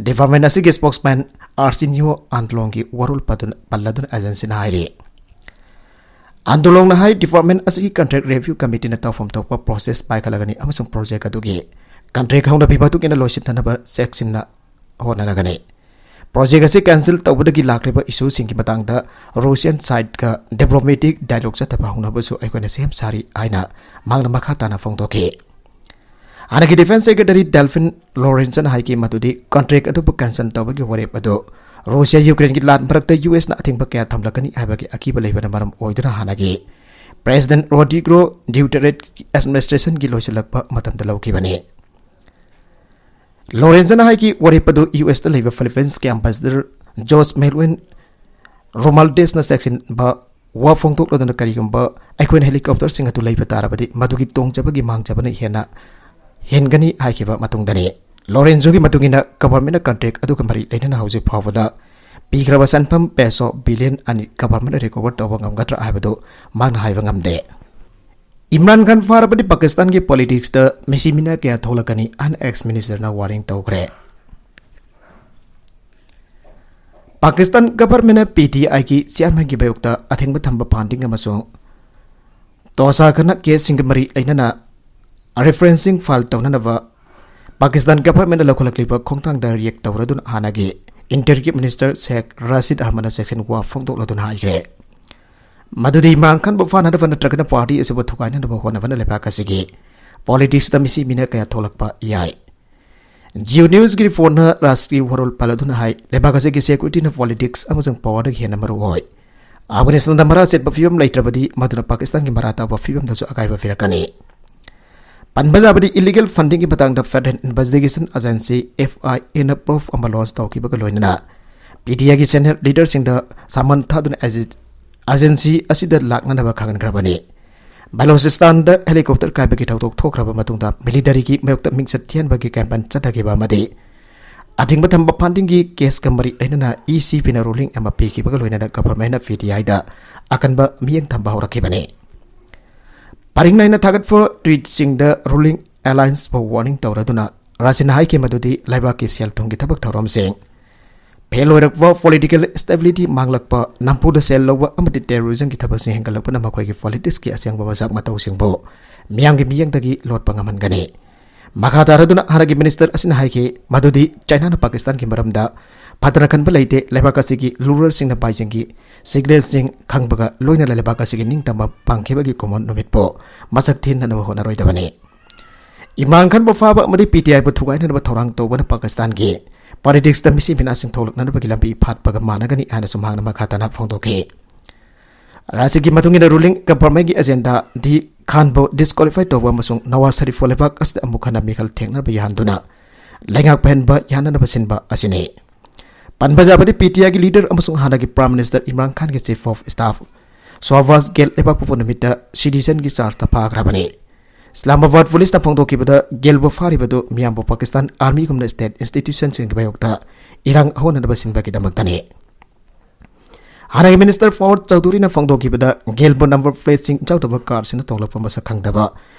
department ꯑꯁꯤꯒꯤ spokesman Arsenio Andolongꯒꯤ ꯋꯥꯔꯣꯜ ꯄꯗꯨꯅ, ꯄꯜꯂꯗꯨꯅ agencyꯅ ꯍꯥꯏꯔꯤ꯫ Andolongꯅ ꯍꯥꯏ, department ꯑꯁꯤꯒꯤ contract review committeeꯅ ꯇꯧꯐꯝ ꯊꯣꯛꯄ process ꯄꯥꯏꯈꯠꯂꯒꯅꯤ ꯑꯃꯁꯨꯡ project ꯑꯗꯨꯒꯤ contract ꯍꯧꯅꯕꯤ ꯃꯇꯨꯡ ꯏꯟꯅ ꯂꯣꯏꯁꯤꯟꯅꯅꯕ ꯆꯦꯛꯁꯤꯟꯅ ꯍꯣꯠꯅꯔꯒꯅꯤ꯫ Project ꯑꯁꯤ cancel ꯇꯧꯕꯗꯒꯤ ꯂꯥꯛꯂꯤꯕ issueꯁꯤꯡꯒꯤ ꯃꯇꯥꯡꯗ Russian sideꯀ diplomatic dialogue ꯆꯠꯊꯕ ꯍꯧꯅꯕꯁꯨ ꯑꯩꯈꯣꯏꯅ ꯁꯦꯝ ꯁꯥꯔꯤ ꯍꯥꯏꯅ ꯃꯍꯥꯛꯅ ꯃꯈꯥ ꯇꯥꯅ ꯐꯣꯡꯗꯣꯛꯈꯤ꯫ ꯍꯥꯟꯅꯒꯤ Defence Secretary Delfin Lawrenceꯅ ꯍꯥꯏꯈꯤ ꯃꯗꯨꯗꯤ contract ꯑꯗꯨꯕꯨ cancel ꯇꯧꯕꯒꯤ ꯋꯥꯔꯦꯞ ꯑꯗꯨ ꯔꯨꯁꯤꯌꯥ ꯌꯨꯀ꯭ꯔꯦꯟꯒꯤ ꯂꯥꯟ ꯃꯔꯛꯇ USꯅ ꯑꯊꯤꯡꯕ ꯀꯌꯥ ꯊꯝꯂꯛꯀꯅꯤ ꯍꯥꯏꯕꯒꯤ ꯑꯀꯤꯕ ꯂꯩꯕꯅ ꯃꯔꯝ ꯑꯣꯏꯗꯨꯅ ꯍꯥꯟꯅꯒꯤ ꯄ꯭ꯔꯦꯁꯤꯗꯦꯟꯠ ꯔꯣꯗ꯭ꯔꯤꯒꯣ ꯗ꯭ꯌꯨꯇꯦꯔꯦꯠꯀꯤ ꯑꯦꯗꯃꯤꯅꯤꯁꯇ꯭ꯔꯦꯁꯟꯒꯤ ꯂꯣꯏꯁꯤꯜꯂꯛꯄ ꯃꯇꯝꯗ ꯂꯧꯈꯤꯕꯅꯤ꯫ ꯂꯣꯔꯦꯟꯖꯅ ꯍꯥꯏꯈꯤ, ꯋꯥꯔꯦꯞ ꯑꯗꯨ ꯌꯨ ꯑꯦꯁꯇ ꯂꯩꯕ ꯐꯤꯂꯤꯄꯤꯟꯁꯀꯤ ꯑꯦꯝꯕꯦꯁꯦꯗꯔ ꯖꯣꯁ ꯃꯦꯂꯨꯏꯟ ꯔꯣꯃꯥꯜꯗꯦꯁꯅ ꯆꯦꯛꯁꯤꯟꯕ ꯋꯥ ꯐꯣꯡꯗꯣꯛꯂꯗꯨꯅ, ꯀꯔꯤꯒꯨꯝꯕ ꯑꯩꯈꯣꯏꯅ ꯍꯦꯂꯤꯀꯣꯞꯇꯔꯁꯤꯡ ꯑꯗꯨ ꯂꯩꯕ ꯇꯥꯔꯕꯗꯤ, ꯃꯗꯨꯒꯤ ꯇꯣꯡꯖꯕꯒꯤ ꯃꯥꯡꯖꯕꯅ ꯍꯦꯟꯅ ꯍꯦꯟꯒꯅꯤ ꯍꯥꯏꯈꯤꯕ ꯃꯇꯨꯡꯗꯅꯤ꯫ ꯂꯣꯔꯦꯟꯖꯣꯒꯤ ꯃꯇꯨꯡ ꯏꯟꯅ, ꯒꯚꯔꯟꯃꯦꯟꯠꯅ ꯀꯟꯇ꯭ꯔꯦꯛ ꯑꯗꯨꯒ ꯃꯔꯤ ꯂꯩꯅꯅ ꯍꯧꯖꯤꯛ ꯐꯥꯎꯕꯗ ꯄꯤꯈ꯭ꯔꯕ ꯁꯦꯟꯐꯝ ꯄꯦꯁꯣ ꯕꯤꯂꯤꯌꯟ ꯑꯅꯤ ꯒꯚꯔꯟꯃꯦꯟꯠꯅ ꯔꯤꯀꯣꯚꯔ ꯇꯧꯕ ꯉꯝꯒꯗ꯭ꯔꯥ ꯍꯥꯏꯕꯗꯨ ꯃꯍꯥꯛꯅ ꯍꯥꯏꯕ ꯉꯝꯗꯦ꯫ ꯏꯝꯔꯥꯟ ꯈꯥꯟ ꯐꯥꯔꯕꯗꯤ ꯄꯥꯀꯤꯁꯇꯥꯟꯒꯤ ꯄꯣꯂꯤꯇꯤꯛꯁꯇ ꯃꯤꯁꯤ ꯃꯤꯅ ꯀꯌꯥ ꯊꯣꯛꯂꯛꯀꯅꯤ, ꯑꯍꯟ ꯑꯦꯛꯁ ꯃꯤꯅꯤꯁꯇꯔꯅ ꯋꯥꯔꯅꯤꯡ ꯇꯧꯈ꯭ꯔꯦ꯫ ꯄꯥꯀꯤꯁꯇꯥꯟ ꯒꯚꯔꯟꯃꯦꯟꯠꯅ ꯄꯤ ꯇꯤ ꯑꯥꯏꯒꯤ ꯆꯤꯌꯥꯔꯃꯦꯟꯒꯤ ꯃꯥꯌꯣꯛꯇ ꯑꯊꯤꯡꯕ ꯊꯝꯕ ꯐꯟꯗꯤꯡ ꯑꯃꯁꯨꯡ ꯇꯣꯁꯥꯈꯥꯅꯥ ꯀꯦꯁꯁꯤꯡꯒ ꯃꯔꯤ ꯂꯩꯅꯅ ꯔꯤꯐꯔꯦꯟꯁꯁꯤꯡ ꯐꯥꯏꯜ ꯇꯧꯅꯅꯕ ꯄꯥꯀꯤꯁꯇꯥꯟ ꯒꯚꯔꯟꯃꯦꯟꯠꯅ ꯂꯧꯈꯠꯂꯛꯂꯤꯕ ꯈꯣꯡꯊꯥꯡꯗ ꯔꯤꯌꯦꯛ ꯇꯧꯔꯗꯨꯅ ꯍꯥꯟꯅꯒꯤ ꯏꯟꯇꯤꯔꯤꯝ ꯃꯤꯅꯤꯁꯇꯔ ꯁꯦꯈ ꯔꯥꯁꯤꯗ ꯑꯍꯃꯗꯅ ꯆꯦꯛꯁꯤꯟ ꯋꯥ ꯐꯣꯡꯗꯣꯛꯂꯗꯨꯅ ꯍꯥꯏꯈ꯭ꯔꯦ꯫ ꯃꯗꯨꯗꯤ ꯏꯝꯔꯥꯟ ꯈꯥꯟꯕꯨ ꯐꯥꯅꯅꯕ ꯅꯠꯇ꯭ꯔꯒꯅ ꯄꯥꯔꯇꯤ ꯑꯁꯤꯕꯨ ꯊꯨꯒꯥꯏꯅꯅꯕ ꯍꯣꯠꯅꯕꯅ ꯂꯩꯕꯥꯛ ꯑꯁꯤꯒꯤ ꯄꯣꯂꯤꯇꯤꯛꯁꯇ ꯃꯤꯁꯤ ꯃꯤꯅ ꯀꯌꯥ ꯊꯣꯛꯂꯛꯄ ꯌꯥꯏ꯫ ꯖꯤꯑꯣ ꯅ꯭ꯌꯨꯁꯀꯤ ꯔꯤꯄꯣꯔꯠꯅ ꯔꯥꯁꯇ꯭ꯔꯤꯌ ꯋꯥꯔꯣꯜ ꯄꯜꯂꯗꯨꯅ ꯍꯥꯏ, ꯂꯩꯕꯥꯛ ꯑꯁꯤꯒꯤ ꯁꯦꯀ꯭ꯌꯨꯔꯤꯇꯤꯅ ꯄꯣꯂꯤꯇꯤꯛꯁ ꯑꯃꯁꯨꯡ ꯄꯥꯋꯔꯗꯒꯤ ꯍꯦꯟꯅ ꯃꯔꯨ ꯑꯣꯏ꯫ ꯑꯐꯒꯥꯅꯤꯁꯇꯥꯟꯗ ꯃꯔꯥ ꯆꯦꯠꯄ ꯐꯤꯕꯝ ꯂꯩꯇ꯭ꯔꯕꯗꯤ, ꯃꯗꯨꯅ ꯄꯥꯀꯤꯁꯇꯥꯟꯒꯤ ꯃꯔꯥ ꯇꯥꯕ ꯐꯤꯕꯝꯗꯁꯨ ꯑꯀꯥꯏꯕ ꯄꯤꯔꯛꯀꯅꯤ꯫ ꯄꯟꯕ ꯌꯥꯕꯗꯤ, ꯏꯂꯤꯒꯦꯜ ꯐꯟꯗꯤꯡꯒꯤ ꯃꯇꯥꯡꯗ ꯐꯦꯗꯔꯦꯜ ꯏꯟꯚꯦꯁꯇꯤꯒꯦꯁꯟ ꯑꯦꯖꯦꯟꯁꯤ, ꯑꯦꯐ ꯑꯥꯏ ꯑꯦꯅ ꯄ꯭ꯔꯨꯐ ꯑꯃ ꯂꯣꯟꯆ ꯇꯧꯈꯤꯕꯒ ꯂꯣꯏꯅꯅ ꯄꯤ ꯇꯤ ꯑꯥꯏꯒꯤ ꯁꯦꯅꯤꯌꯔ ꯂꯤꯗꯔꯁꯤꯡꯗ ꯁꯃꯟ ꯊꯥꯗꯨꯅ ꯑꯦꯖꯦ-, ꯑꯦꯖꯦꯟꯁꯤ ꯑꯁꯤꯗ ꯂꯥꯛꯅꯅꯕ ꯈꯪꯍꯟꯈ꯭ꯔꯕꯅꯤ꯫ ꯕꯦꯂꯣꯆꯤꯁꯇꯥꯟꯗ ꯍꯦꯂꯤꯀꯣꯞꯇꯔ ꯀꯥꯏꯕꯒꯤ ꯊꯧꯗꯣꯛ ꯊꯣꯛꯈ꯭ꯔꯕ ꯃꯇꯨꯡꯗ ꯃꯤꯂꯤꯇꯔꯤꯒꯤ ꯃꯥꯌꯣꯛꯇ ꯃꯤꯡꯆꯠ ꯊꯤꯍꯟꯕꯒꯤ ꯀꯦꯝꯄꯦꯟ ꯆꯠꯊꯈꯤꯕ ꯑꯃꯗꯤ ꯑꯊꯤꯡꯕ ꯊꯝꯕ ꯐꯟꯗꯤꯡꯒꯤ ꯀꯦꯁꯀ ꯃꯔꯤ ꯂꯩꯅꯅ ꯏ ꯁꯤ ꯄꯤꯅ ꯔꯨꯂꯤꯡ ꯑꯃ ꯄꯤꯈꯤꯕꯒ ꯂꯣꯏꯅꯅ ꯒꯚꯔꯟꯃꯦꯟꯠꯅ ꯄꯤ ꯇꯤ ꯑꯥꯏꯗ ꯑꯀꯟꯕ ꯃꯤꯠꯌꯦꯡ ꯊꯝꯕ ꯍꯧꯔꯛꯈꯤꯕꯅꯤ꯫ ꯄꯔꯤꯡ ꯅꯥꯏꯅ ꯊꯥꯒꯠꯄ ꯇ꯭ꯋꯤꯠꯁꯤꯡꯗ ꯔꯨꯂꯤꯡ ꯑꯦꯂꯥꯏꯟꯁꯄꯨ ꯋꯥꯔꯅꯤꯡ ꯇꯧꯔꯗꯨꯅ ꯔꯥꯁꯤꯅ ꯍꯥꯏꯈꯤ ꯃꯗꯨꯗꯤ ꯂꯩꯕꯥꯛꯀꯤ ꯁꯦꯜ ꯊꯨꯝꯒꯤ ꯊꯕꯛ ꯊꯧꯔꯝꯁꯤꯡ ꯐꯦꯜ ꯑꯣꯏꯔꯛꯄ, ꯄꯣꯂꯤꯇꯤꯀꯦꯜ ꯁ꯭ꯇꯦꯕꯤꯂꯤꯇꯤ ꯃꯥꯡꯂꯛꯄ, ꯅꯝꯐꯨꯗ ꯁꯦꯜ ꯂꯧꯕ ꯑꯃꯗꯤ ꯇꯦꯔꯣꯔꯤꯖꯝꯒꯤ ꯊꯕꯛꯁꯤꯡ ꯍꯦꯟꯒꯠꯂꯛꯄꯅ ꯃꯈꯣꯏꯒꯤ ꯄꯣꯂꯤꯇꯤꯛꯁꯀꯤ ꯑꯁꯦꯡꯕ ꯃꯁꯛ ꯃꯇꯧꯁꯤꯡꯕꯨ ꯃꯤꯌꯥꯝꯒꯤ ꯃꯤꯠꯌꯦꯡꯗꯒꯤ ꯂꯣꯠꯄ ꯉꯝꯍꯟꯒꯅꯤ꯫ ꯃꯈꯥ ꯇꯥꯔꯗꯨꯅ ꯍꯥꯟꯅꯒꯤ ꯃꯤꯅꯤꯁꯇꯔ ꯑꯁꯤꯅ ꯍꯥꯏꯈꯤ ꯃꯗꯨꯗꯤ ꯆꯥꯏꯅꯥꯅ ꯄꯥꯀꯤꯁꯇꯥꯟꯒꯤ ꯃꯔꯝꯗ ꯐꯠꯇꯅ ꯈꯟꯕ ꯂꯩꯇꯦ, ꯂꯩꯕꯥꯛ ꯑꯁꯤꯒꯤ ꯔꯨꯂꯔꯁꯤꯡꯅ ꯕꯥꯏꯖꯤꯡꯒꯤ ꯁꯤꯒꯅꯦꯜꯁꯤꯡ ꯈꯪꯕꯒ ꯂꯣꯏꯅꯅ ꯂꯩꯕꯥꯛ ꯑꯁꯤꯒꯤ ꯅꯤꯡꯇꯝꯕ ꯐꯪꯈꯤꯕꯒꯤ ꯀꯨꯝꯑꯣꯟ ꯅꯨꯃꯤꯠꯄꯨ ꯃꯁꯛ ꯊꯤꯍꯟꯅꯕ ꯍꯣꯠꯅꯔꯣꯏꯗꯕꯅꯤ꯫ ꯏꯝꯔꯥꯟ ꯈꯥꯟꯕꯨ ꯐꯥꯕ ꯑꯃꯗꯤ ꯄꯤ ꯇꯤ ꯑꯥꯏꯕꯨ ꯊꯨꯒꯥꯏꯅꯅꯕ ꯊꯧꯔꯥꯡ ꯇꯧꯕꯅ ꯄꯥꯀꯤꯁꯇꯥꯟꯒꯤ ꯄꯣꯂꯤꯇꯤꯛꯁꯇ ꯃꯤꯁꯤ ꯃꯤꯅꯥꯁꯤꯡ ꯊꯣꯛꯂꯛꯅꯅꯕꯒꯤ ꯂꯝꯕꯤ ꯐꯥꯠꯄꯒ ꯃꯥꯟꯅꯒꯅꯤ ꯍꯥꯏꯅꯁꯨ ꯃꯍꯥꯛꯅ ꯃꯈꯥ ꯇꯥꯅ ꯐꯣꯡꯗꯣꯛꯈꯤ꯫ ꯔꯥꯖ꯭ꯌꯒꯤ ꯃꯇꯨꯡ ꯏꯟꯅ ruling governmentꯀꯤ agenda ꯗꯤ ꯈꯥꯟꯕꯨ disqualify ꯇꯧꯕ ꯑꯃꯁꯨꯡ ꯅꯋꯥꯖ ꯁꯔꯤꯐꯄꯨ ꯂꯩꯕꯥꯛ ꯑꯁꯤꯗ ꯑꯃꯨꯛ ꯍꯟꯅ ꯃꯤꯈꯜ ꯊꯦꯡꯅꯕ ꯌꯥꯍꯟꯗꯨꯅ ꯂꯩꯉꯥꯛ ꯐꯍꯟꯕ ꯌꯥꯅꯅꯕ ꯁꯤꯟꯕ ꯑꯁꯤꯅꯤ꯫ ꯄꯟꯕ ꯌꯥꯕꯗꯤ, ꯄꯤ ꯇꯤ ꯑꯥꯏꯒꯤ leader ꯑꯃꯁꯨꯡ ꯍꯥꯟꯅꯒꯤ Prime Minister ꯏꯝꯔꯥꯟ ꯈꯥꯟꯒꯤ Chief of Staff ꯁꯣꯍꯕꯥꯖ ꯒꯦꯜ ꯂꯩꯕꯥꯛ ꯄꯣꯛꯄ ꯅꯨꯃꯤꯠꯇ citizenꯒꯤ chargeꯇ ꯐꯥꯈ꯭ꯔꯕꯅꯤ꯫ ꯏꯁꯂꯥꯃꯥꯕꯥꯗ ꯄꯨꯂꯤꯁꯅ ꯐꯣꯡꯗꯣꯛꯈꯤꯕꯗ, ꯒꯦꯜꯕꯨ ꯐꯥꯔꯤꯕꯗꯨ ꯃꯤꯌꯥꯝꯕꯨ ꯄꯥꯀꯤꯁꯇꯥꯟ ꯑꯥꯔꯃꯤꯒꯨꯝꯅ state institutionꯁꯤꯡꯒꯤ ꯃꯥꯌꯣꯛꯇ ꯏꯔꯥꯡ ꯍꯧꯍꯟꯅꯕ ꯁꯤꯟꯕꯒꯤꯗꯃꯛꯇꯅꯤ꯫ ꯍꯥꯟꯅꯒꯤ Minister ꯐꯋꯥꯗ ꯆꯧꯙꯨꯔꯤꯅ ꯐꯣꯡꯗꯣꯛꯈꯤꯕꯗ, ꯒꯦꯜꯕꯨ number plateꯁꯤꯡ ꯌꯥꯎꯗꯕ carꯁꯤꯅ ꯇꯣꯡꯂꯛꯄ ꯃꯁꯛ ꯈꯪꯗꯕ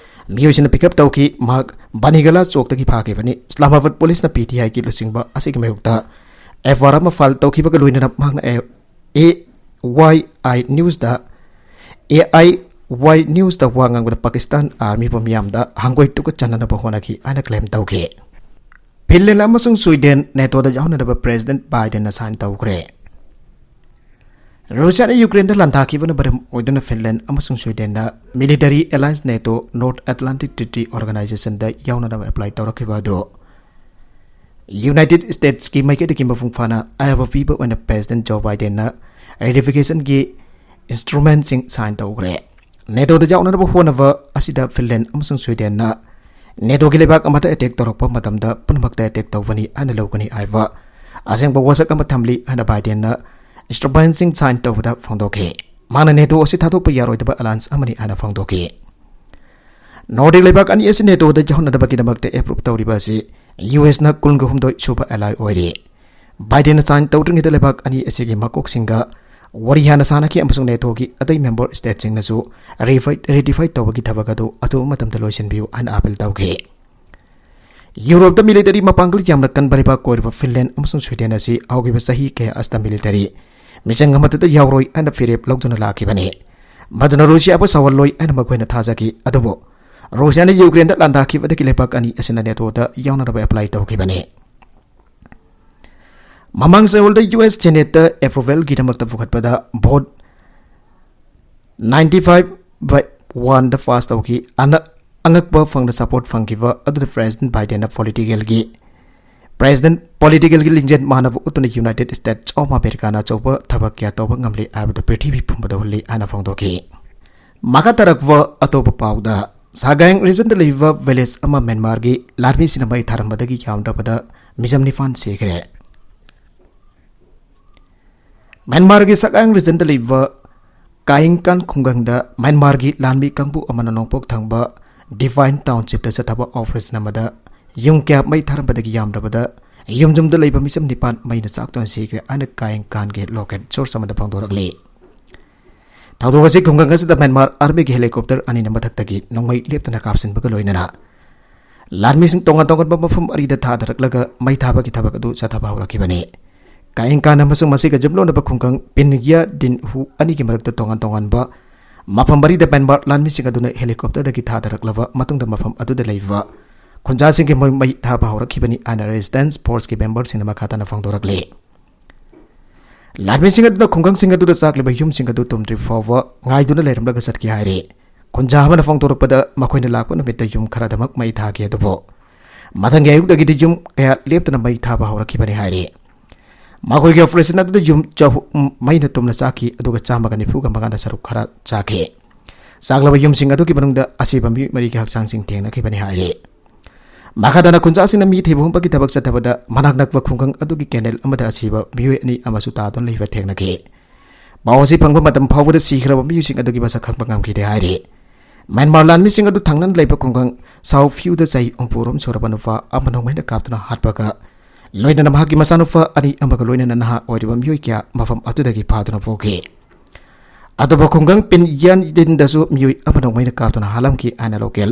ꯃꯤꯑꯣꯏꯁꯤꯡꯅ pick up ꯇꯧꯈꯤ꯫ ꯃꯍꯥꯛ ꯕꯅꯤꯒꯂꯥ ꯆꯣꯛꯇꯒꯤ ꯐꯥꯈꯤꯕꯅꯤ꯫ ꯏꯁꯂꯥꯃꯥꯕꯥꯗ ꯄꯨꯂꯤꯁꯅ ꯄꯤ ꯇꯤ ꯑꯥꯏꯒꯤ ꯂꯨꯆꯤꯡꯕ ꯑꯁꯤꯒꯤ ꯃꯥꯌꯣꯛꯇ F I R ꯑꯃ file ꯇꯧꯈꯤꯕꯒ ꯂꯣꯏꯅꯅ ꯃꯍꯥꯛꯅ A Y I Newsꯇ, A I Y Newsꯇ ꯋꯥ ꯉꯥꯡꯕꯗ ꯄꯥꯀꯤꯁꯇꯥꯟ ꯑꯥꯔꯃꯤꯕꯨ ꯃꯤꯌꯥꯝꯗ ꯍꯪꯒꯣꯏ ꯇꯨꯀꯠꯆꯅꯅꯕ ꯍꯣꯠꯅꯈꯤ ꯍꯥꯏꯅ claim ꯇꯧꯈꯤ꯫ ꯐꯤꯟꯂꯦꯟ ꯑꯃꯁꯨꯡ ꯁ꯭ꯋꯤꯗꯦꯟ NATOꯗ ꯌꯥꯎꯅꯅꯕ President Bidenꯅ sign ꯇꯧꯈ꯭ꯔꯦ꯫ ꯔꯨꯁꯤꯌꯥꯅ ꯌꯨꯀ꯭ꯔꯦꯟꯗ ꯂꯥꯟꯗꯥꯈꯤꯕꯅ ꯃꯔꯝ ꯑꯣꯏꯗꯨꯅ ꯐꯤꯟꯂꯦꯟ ꯑꯃꯁꯨꯡ ꯁ꯭ꯋꯤꯗꯦꯟꯅ military alliance NATO North Atlantic Treaty Organizationꯗ ꯌꯥꯎꯅꯅꯕ apply ꯇꯧꯔꯛꯈꯤꯕ ꯑꯗꯨ United Statesꯀꯤ ꯃꯥꯏꯀꯩꯗꯒꯤ ꯃꯄꯨꯡ ꯐꯥꯅ ꯑꯌꯥꯕ ꯄꯤꯕ ꯑꯣꯏꯅ President Joe Bidenꯅ ratificationꯒꯤ instrumentꯁꯤꯡ sign ꯇꯧꯈ꯭ꯔꯦ꯫ NATOꯗ ꯌꯥꯎꯅꯅꯕ ꯍꯣꯠꯅꯕ ꯑꯁꯤꯗ ꯐꯤꯟꯂꯦꯟ ꯑꯃꯁꯨꯡ ꯁ꯭ꯋꯤꯗꯦꯟꯅ NATOꯒꯤ ꯂꯩꯕꯥꯛ ꯑꯃꯗ attack ꯇꯧꯔꯛꯄ ꯃꯇꯝꯗ ꯄꯨꯝꯅꯃꯛꯇ attack ꯇꯧꯕꯅꯤ ꯍꯥꯏꯅ ꯂꯧꯒꯅꯤ ꯍꯥꯏꯕ ꯑꯁꯦꯡꯕ ꯋꯥꯁꯛ ꯑꯃ ꯊꯝꯂꯤ ꯍꯥꯏꯅ ꯕꯥꯏꯗꯦꯟꯅ instrumentꯁꯤꯡ sign ꯇꯧꯕꯗ ꯐꯣꯡꯗꯣꯛꯈꯤ꯫ ꯃꯍꯥꯛꯅ NATO ꯑꯁꯤ ꯊꯥꯗꯣꯛꯄ ꯌꯥꯔꯣꯏꯗꯕ alliance ꯑꯃꯅꯤ ꯍꯥꯏꯅ ꯐꯣꯡꯗꯣꯛꯈꯤ꯫ Nordic ꯂꯩꯕꯥꯛ ꯑꯅꯤ ꯑꯁꯤ NATOꯗ ꯌꯥꯎꯍꯟꯅꯅꯕꯒꯤꯗꯃꯛꯇ approve ꯇꯧꯔꯤꯕ ꯑꯁꯤ USꯅ ꯀꯨꯟꯒ ꯍꯨꯝꯗꯣꯏ ꯁꯨꯕ ally ꯑꯣꯏꯔꯤ꯫ ꯕꯥꯏꯗꯦꯟꯅ sign ꯇꯧꯗ꯭ꯔꯤꯉꯩꯗ ꯂꯩꯕꯥꯛ ꯑꯅꯤ ꯑꯁꯤꯒꯤ ꯃꯀꯣꯛꯁꯤꯡꯒ ꯋꯥꯔꯤ ꯍꯥꯟꯅ ꯁꯥꯟꯅꯈꯤ ꯑꯃꯁꯨꯡ NATOꯒꯤ ꯑꯇꯩ member stateꯁꯤꯡꯅꯁꯨ ratify ꯇꯧꯕꯒꯤ ꯊꯕꯛ ꯑꯗꯨ ꯑꯊꯨꯕ ꯃꯇꯝꯗ ꯂꯣꯏꯁꯤꯟꯕꯤꯌꯨ ꯍꯥꯏꯅ appeal ꯇꯧꯈꯤ꯫ ꯌꯨꯔꯣꯞꯇ military ꯃꯄꯥꯡꯒꯜ ꯌꯥꯝꯅ ꯀꯟꯕ ꯂꯩꯕꯥꯛ ꯑꯣꯏꯔꯤꯕ ꯐꯤꯟꯂꯦꯟ ꯑꯃꯁꯨꯡ ꯁ꯭ꯋꯤꯗꯦꯟ ꯑꯁꯤ ꯍꯧꯈꯤꯕ ꯆꯍꯤ ꯀꯌꯥ ꯑꯁꯤꯗ military ꯃꯤꯆꯪ ꯑꯃꯠꯇꯗ ꯌꯥꯎꯔꯣꯏ ꯍꯥꯏꯅ ꯐꯤꯔꯦꯞ ꯂꯧꯗꯨꯅ ꯂꯥꯛꯈꯤꯕꯅꯤ꯫ ꯃꯗꯨꯅ ꯔꯨꯁꯤꯌꯥꯕꯨ ꯁꯥꯎꯍꯜꯂꯣꯏ ꯍꯥꯏꯅ ꯃꯈꯣꯏꯅ ꯊꯥꯖꯈꯤ꯫ ꯑꯗꯨꯕꯨ ꯔꯨꯁꯤꯌꯥꯅ ꯌꯨꯀ꯭ꯔꯦꯟꯗ ꯂꯥꯟꯗꯥꯈꯤꯕꯗꯒꯤ ꯂꯩꯕꯥꯛ ꯑꯅꯤ ꯑꯁꯤꯅ NATOꯗ ꯌꯥꯎꯅꯅꯕ apply ꯇꯧꯈꯤꯕꯅꯤ꯫ ꯃꯃꯥꯡ ꯆꯌꯣꯜꯗ U S Senateꯇ approvalꯒꯤꯗꯃꯛꯇ ꯄꯨꯈꯠꯄꯗ vote ninety five by oneꯗ pass ꯇꯧꯈꯤ꯫ ꯑꯅ-, ꯑꯉꯛꯄ ꯐꯪꯅ support ꯐꯪꯈꯤꯕ ꯑꯗꯨꯗ President Bidenꯅ politicalꯒꯤ President political ꯒꯤ ꯂꯤꯡꯖꯦꯜ ꯃꯥꯟꯅꯕ ꯎꯠꯇꯨꯅ United States of America ꯅ ꯑꯆꯧꯕ ꯊꯕꯛ ꯀꯌꯥ ꯇꯧꯕ ꯉꯝꯂꯤ ꯍꯥꯏꯕꯗꯨ ꯄ꯭ꯔꯤꯊꯤꯕꯤ ꯄꯨꯝꯕꯗ ꯎꯠꯂꯤ ꯍꯥꯏꯅ ꯐꯣꯡꯗꯣꯛꯈꯤ꯫ ꯃꯈꯥ ꯇꯥꯔꯛꯄ ꯑꯇꯣꯞꯄ ꯄꯥꯎꯗ, ꯁꯒꯥꯏꯡ region ꯗ ꯂꯩꯕ village ꯑꯃ ꯃ꯭ꯌꯥꯟꯃꯥꯔꯒꯤ ꯂꯥꯟꯃꯤꯁꯤꯡꯅ ꯃꯩ ꯊꯥꯔꯝꯕꯗꯒꯤ ꯌꯥꯝꯗ꯭ꯔꯕꯗ ꯃꯤꯆꯝ ꯅꯤꯄꯥꯟ ꯁꯤꯈ꯭ꯔꯦ꯫ ꯃ꯭ꯌꯥꯟꯃꯥꯔꯒꯤ ꯁꯒꯥꯏꯡ region ꯗ ꯂꯩꯕ ꯀꯥꯌꯤꯡꯀꯥꯟ ꯈꯨꯡꯒꯪꯗ ꯃ꯭ꯌꯥꯟꯃꯥꯔꯒꯤ ꯂꯥꯟꯃꯤ ꯀꯥꯡꯕꯨ ꯑꯃꯅ ꯅꯣꯡꯄꯣꯛ ꯊꯪꯕ Divine Township ꯇ ꯆꯠꯊꯕ operation ꯑꯃꯗ ꯌꯨꯝ ꯀꯌꯥ ꯃꯩ ꯊꯥꯔꯝꯕꯗꯒꯤ ꯌꯥꯝꯗ꯭ꯔꯕꯗ ꯌꯨꯝ ꯌꯨꯝꯗ ꯂꯩꯕ ꯃꯤꯆꯝ ꯅꯤꯄꯥꯟ ꯃꯩꯅ ꯆꯥꯛꯇꯨꯅ ꯁꯤꯈ꯭ꯔꯦ ꯍꯥꯏꯅ ꯀꯥꯌꯤꯡꯀꯥꯟꯒꯤ local source ꯑꯃꯗ ꯐꯣꯡꯗꯣꯔꯛꯂꯤ꯫ ꯊꯧꯗꯣꯛ ꯑꯁꯤ ꯈꯨꯡꯒꯪ ꯑꯁꯤꯗ ꯃ꯭ꯌꯥꯟꯃꯥꯔ army ꯒꯤ helicopter ꯑꯅꯤꯅ ꯃꯊꯛꯇꯒꯤ ꯅꯣꯡꯃꯩ ꯂꯦꯞꯇꯅ ꯀꯥꯞꯁꯤꯟꯕꯒ ꯂꯣꯏꯅꯅ ꯂꯥꯟꯃꯤꯁꯤꯡ ꯇꯣꯉꯥꯟ ꯇꯣꯉꯥꯟꯕ ꯃꯐꯝ ꯑꯔꯤꯗ ꯊꯥꯗꯔꯛꯂꯒ ꯃꯩ ꯊꯥꯕꯒꯤ ꯊꯕꯛ ꯑꯗꯨ ꯆꯠꯊꯕ ꯍꯧꯔꯛꯈꯤꯕꯅꯤ꯫ ꯀꯥꯌꯤꯡꯀꯥꯟ ꯑꯃꯁꯨꯡ ꯃꯁꯤꯒ ꯌꯨꯝꯂꯣꯟꯅꯕ ꯈꯨꯡꯒꯪ ꯄꯤꯟꯒꯤꯌꯥ ꯗꯤꯟ ꯍꯨ ꯑꯅꯤꯒꯤ ꯃꯔꯛꯇ ꯇꯣꯉꯥꯟ ꯇꯣꯉꯥꯟꯕ ꯃꯐꯝ ꯃꯔꯤꯗ ꯃ꯭ꯌꯥꯟꯃꯥꯔ ꯂꯥꯟꯃꯤꯁꯤꯡ ꯑꯗꯨꯅ helicopter ꯗꯒꯤ ꯊꯥꯗꯔꯛꯂꯕ ꯃꯇꯨꯡꯗ ꯃꯐꯝ ꯑꯗꯨꯗ ꯂꯩꯕ ꯈꯨꯟꯖꯥꯁꯤꯡꯒꯤ ꯃꯣꯏ ꯃꯩ ꯊꯥꯕ ꯍꯧꯔꯛꯈꯤꯕꯅꯤ ꯍꯥꯏꯅ resistance force ꯀꯤ member ꯁꯤꯡꯅ ꯃꯈꯥ ꯇꯥꯅ ꯐꯣꯡꯗꯣꯔꯛꯂꯤ꯫ ꯂꯥꯟꯃꯤꯁꯤꯡ ꯑꯗꯨꯅ ꯈꯨꯡꯒꯪꯁꯤꯡ ꯑꯗꯨꯗ ꯆꯥꯛꯂꯤꯕ ꯌꯨꯝꯁꯤꯡ ꯑꯗꯨ ꯇꯨꯝꯗ꯭ꯔꯤ ꯐꯥꯎꯕ ꯉꯥꯏꯗꯨꯅ ꯂꯩꯔꯝꯂꯒ ꯆꯠꯈꯤ ꯍꯥꯏꯔꯤ꯫ ꯈꯨꯟꯖꯥ ꯑꯃꯅ ꯐꯣꯡꯗꯣꯔꯛꯄꯗ, ꯃꯈꯣꯏꯅ ꯂꯥꯛꯄ ꯅꯨꯃꯤꯠꯇ ꯌꯨꯝ ꯈꯔꯗꯃꯛ ꯃꯩ ꯊꯥꯈꯤ, ꯑꯗꯨꯕꯨ ꯃꯊꯪꯒꯤ ꯑꯌꯨꯛꯇꯒꯤꯗꯤ ꯌꯨꯝ ꯀꯌꯥ ꯂꯦꯞꯇꯅ ꯃꯩ ꯊꯥꯕ ꯍꯧꯔꯛꯈꯤꯕꯅꯤ ꯍꯥꯏꯔꯤ꯫ ꯃꯈꯣꯏꯒꯤ operation ꯑꯗꯨꯗ ꯌꯨꯝ ꯆꯍꯨꯝ ꯃꯩꯅ ꯇꯨꯝꯅ ꯆꯥꯛꯈꯤ, ꯑꯗꯨꯒ ꯆꯥꯝꯃꯒ ꯅꯤꯐꯨꯒ ꯃꯉꯥꯅ ꯁꯔꯨꯛ ꯈꯔ ꯆꯥꯈꯤ꯫ ꯆꯥꯛꯂꯕ ꯌꯨꯝꯁꯤꯡ ꯑꯗꯨꯒꯤ ꯃꯅꯨꯡꯗ ꯑꯁꯤꯕ ꯃꯤꯑꯣꯏ ꯃꯔꯤꯒꯤ ꯍꯛꯆꯥꯡꯁꯤꯡ ꯊꯦꯡꯅꯈꯤꯕꯅꯤ ꯍꯥꯏꯔꯤ꯫ ꯃꯈꯥ ꯇꯥꯅ ꯈꯨꯟꯖꯥꯁꯤꯡꯅ ꯃꯤ ꯊꯤꯕ ꯍꯨꯝꯕꯒꯤ ꯊꯕꯛ ꯆꯠꯊꯕꯗ ꯃꯅꯥꯛ ꯅꯛꯄ ꯈꯨꯡꯒꯪ ꯑꯗꯨꯒꯤ canal ꯑꯃꯗ ꯑꯁꯤꯕ ꯃꯤꯑꯣꯏ ꯑꯅꯤ ꯑꯃꯁꯨ ꯇꯥꯗꯨꯅ ꯂꯩꯕ ꯊꯦꯡꯅꯈꯤ꯫ ꯄꯥꯎ ꯑꯁꯤ ꯐꯪꯕ ꯃꯇꯝ ꯐꯥꯎꯕꯗ ꯁꯤꯈ꯭ꯔꯕ ꯃꯤꯑꯣꯏꯁꯤꯡ ꯑꯗꯨꯒꯤ ꯃꯁꯛ ꯈꯪꯕ ꯉꯝꯈꯤꯗꯦ ꯍꯥꯏꯔꯤ꯫ ꯃ꯭ꯌꯥꯟꯃꯥꯔ ꯂꯥꯟꯃꯤꯁꯤꯡ ꯑꯗꯨ ꯊꯪꯅꯅ ꯂꯩꯕ ꯈꯨꯡꯒꯪ ꯁꯥꯎ ꯐ꯭ꯌꯨꯗ ꯆꯍꯤ ꯍꯨꯝꯐꯨ ꯁꯨꯔꯕ ꯅꯨꯄꯥ ꯑꯃ ꯅꯣꯡꯃꯩꯅ ꯀꯥꯞꯇꯨꯅ ꯍꯥꯠꯄꯒ ꯂꯣꯏꯅꯅ ꯃꯍꯥꯛꯀꯤ ꯃꯆꯥꯅꯨꯄꯥ ꯑꯅꯤ ꯑꯃꯒ ꯂꯣꯏꯅꯅ ꯅꯍꯥ ꯑꯣꯏꯔꯤꯕ ꯃꯤꯑꯣꯏ ꯀꯌꯥ ꯃꯐꯝ ꯑꯗꯨꯗꯒꯤ ꯐꯥꯗꯨꯅ ꯄꯨꯈꯤ꯫ ꯑꯇꯣꯞꯄ ꯈꯨꯡꯒꯪ ꯄꯤꯟ ꯌꯥꯟ ꯗꯤꯟꯗꯁꯨ ꯃꯤꯑꯣꯏ ꯑꯃ ꯅꯣꯡꯃꯩꯅ ꯀꯥꯞꯇꯨꯅ ꯍꯥꯠꯂꯝꯈꯤ ꯍꯥꯏꯅ local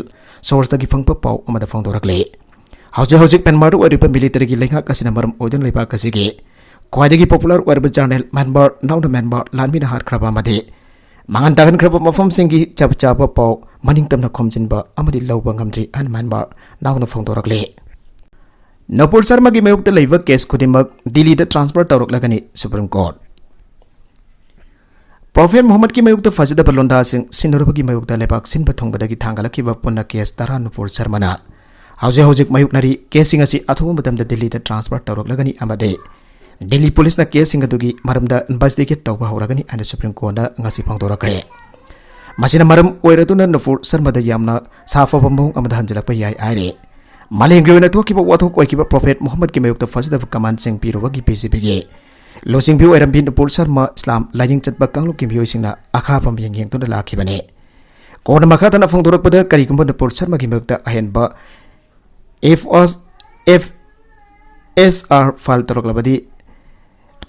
source ꯇꯒꯤ ꯐꯪꯕ ꯄꯥꯎ ꯑꯃꯗ ꯐꯣꯡꯗꯣꯔꯛꯂꯤ꯫ ꯍꯧꯖꯤꯛ ꯍꯧꯖꯤꯛ ꯃ꯭ꯌꯥꯟꯃꯥꯔꯗ ꯑꯣꯏꯔꯤꯕ military ꯒꯤ ꯂꯩꯉꯥꯛ ꯑꯁꯤꯅ ꯃꯔꯝ ꯑꯣꯏꯗꯨꯅ ꯂꯩꯕꯥꯛ ꯑꯁꯤꯒꯤ ꯈ꯭ꯋꯥꯏꯗꯒꯤ popular ꯑꯣꯏꯔꯕ journal ꯃ꯭ꯌꯥꯟꯃꯥꯔ ꯅꯥꯎꯅ ꯃ꯭ꯌꯥꯟꯃꯥꯔ ꯂꯥꯟꯃꯤꯅ ꯍꯥꯠꯈ꯭ꯔꯕ ꯑꯃꯗꯤ ꯃꯥꯡꯍꯟ ꯇꯥꯛꯍꯟꯈ꯭ꯔꯕ ꯃꯐꯝꯁꯤꯡꯒꯤ ꯆꯞ ꯆꯥꯕ ꯄꯥꯎ ꯃꯅꯤꯡ ꯇꯝꯅ ꯈꯣꯝꯖꯤꯟꯕ ꯑꯃꯗꯤ ꯂꯧꯕ ꯉꯝꯗ꯭ꯔꯤ ꯍꯥꯏꯅ ꯃ꯭ꯌꯥꯟꯃꯥꯔ ꯅꯥꯎꯅ ꯐꯣꯡꯗꯣꯔꯛꯂꯤ꯫ ꯅꯨꯄꯨꯔ ꯁꯔꯃꯒꯤ ꯃꯥꯌꯣꯛꯇ ꯂꯩꯕ case ꯈꯨꯗꯤꯡꯃꯛ ꯗꯤꯜꯂꯤꯗ transfer ꯇꯧꯔꯛꯂꯒꯅꯤ Supreme Court꯫ Prophet ꯃꯨꯍꯝꯃꯗꯀꯤ ꯃꯥꯌꯣꯛꯇ ꯐꯖꯗꯕ ꯂꯣꯟꯗꯥꯁꯤꯡ ꯁꯤꯟꯅꯔꯨꯕꯒꯤ ꯃꯥꯌꯣꯛꯇ ꯂꯩꯕꯥꯛ ꯁꯤꯟꯕ ꯊꯨꯡꯕꯗꯒꯤ ꯊꯥꯡꯒꯠꯂꯛꯈꯤꯕ ꯄꯨꯟꯅ case ꯇꯔꯥ ꯅꯨꯄꯨꯔ ꯁꯔꯃꯅ ꯍꯧꯖꯤꯛ ꯍꯧꯖꯤꯛ ꯃꯥꯌꯣꯛꯅꯔꯤ꯫ ꯀꯦꯁꯁꯤꯡ ꯑꯁꯤ ꯑꯊꯨꯕ ꯃꯇꯝꯗ ꯗꯤꯜꯂꯤꯗ ꯇ꯭ꯔꯥꯟꯁꯐꯔ ꯇꯧꯔꯛꯂꯒꯅꯤ ꯑꯃꯗꯤ ꯗꯤꯜꯂꯤ ꯄꯨꯂꯤꯁꯅ ꯀꯦꯁꯁꯤꯡ ꯑꯗꯨꯒꯤ ꯃꯔꯝꯗ ꯏꯟꯚꯦꯁꯇꯤꯒꯦꯠ ꯇꯧꯕ ꯍꯧꯔꯒꯅꯤ ꯍꯥꯏꯅ ꯁꯨꯄ꯭ꯔꯤꯝ ꯀꯣꯔꯠꯅ ꯉꯁꯤ ꯐꯣꯡꯗꯣꯔꯛꯈ꯭ꯔꯦ꯫ ꯃꯁꯤꯅ ꯃꯔꯝ ꯑꯣꯏꯔꯗꯨꯅ ꯅꯨꯄꯨꯔ ꯁꯔꯃꯗ ꯌꯥꯝꯅ ꯁꯥꯐꯕ ꯃꯑꯣꯡ ꯑꯃꯗ ꯍꯟꯖꯤꯜꯂꯛꯄ ꯌꯥꯏ ꯍꯥꯏꯔꯤ꯫ ꯃꯥꯂꯦꯝꯒꯤ ꯑꯣꯏꯅ ꯊꯣꯛꯈꯤꯕ ꯋꯥꯊꯣꯛ ꯑꯣꯏꯈꯤꯕ ꯄ꯭ꯔꯣꯐꯦꯠ ꯃꯨꯍꯝꯃꯗꯀꯤ ꯃꯥꯌꯣꯛꯇ ꯐꯖꯗꯕ ꯀꯃꯥꯟꯁꯤꯡ ꯄꯤꯔꯨꯕꯒꯤ ꯕꯤꯖꯦꯄꯤꯒꯤ ꯂꯨꯆꯤꯡꯕꯤ ꯑꯣꯏꯔꯝꯕꯤ ꯅꯨꯄꯨꯔ ꯁꯔꯃ ꯏꯁꯂꯥꯝ ꯂꯥꯏꯅꯤꯡ ꯆꯠꯄ ꯀꯥꯡꯂꯨꯞꯀꯤ ꯃꯤꯑꯣꯏꯁꯤꯡꯅ ꯑꯈꯥ ꯐꯝ ꯌꯦꯡ ꯌꯦꯡꯗꯨꯅ ꯂꯥꯛꯈꯤꯕꯅꯤ꯫ ꯀꯣꯔꯠꯅ ꯃꯈꯥ ꯇꯥꯅ ꯐꯣꯡꯗꯣꯔꯛꯄꯗ, ꯀꯔꯤꯒꯨꯝꯕ ꯅꯨꯄꯨꯔ ꯁꯔꯃꯒꯤ ꯃꯥꯌꯣꯛꯇ ꯑꯍꯦꯟꯕ ꯑꯦꯐ ꯑꯦꯁ ꯑꯥꯔ ꯐꯥꯏꯜ ꯇꯧꯔꯛꯂꯕꯗꯤ,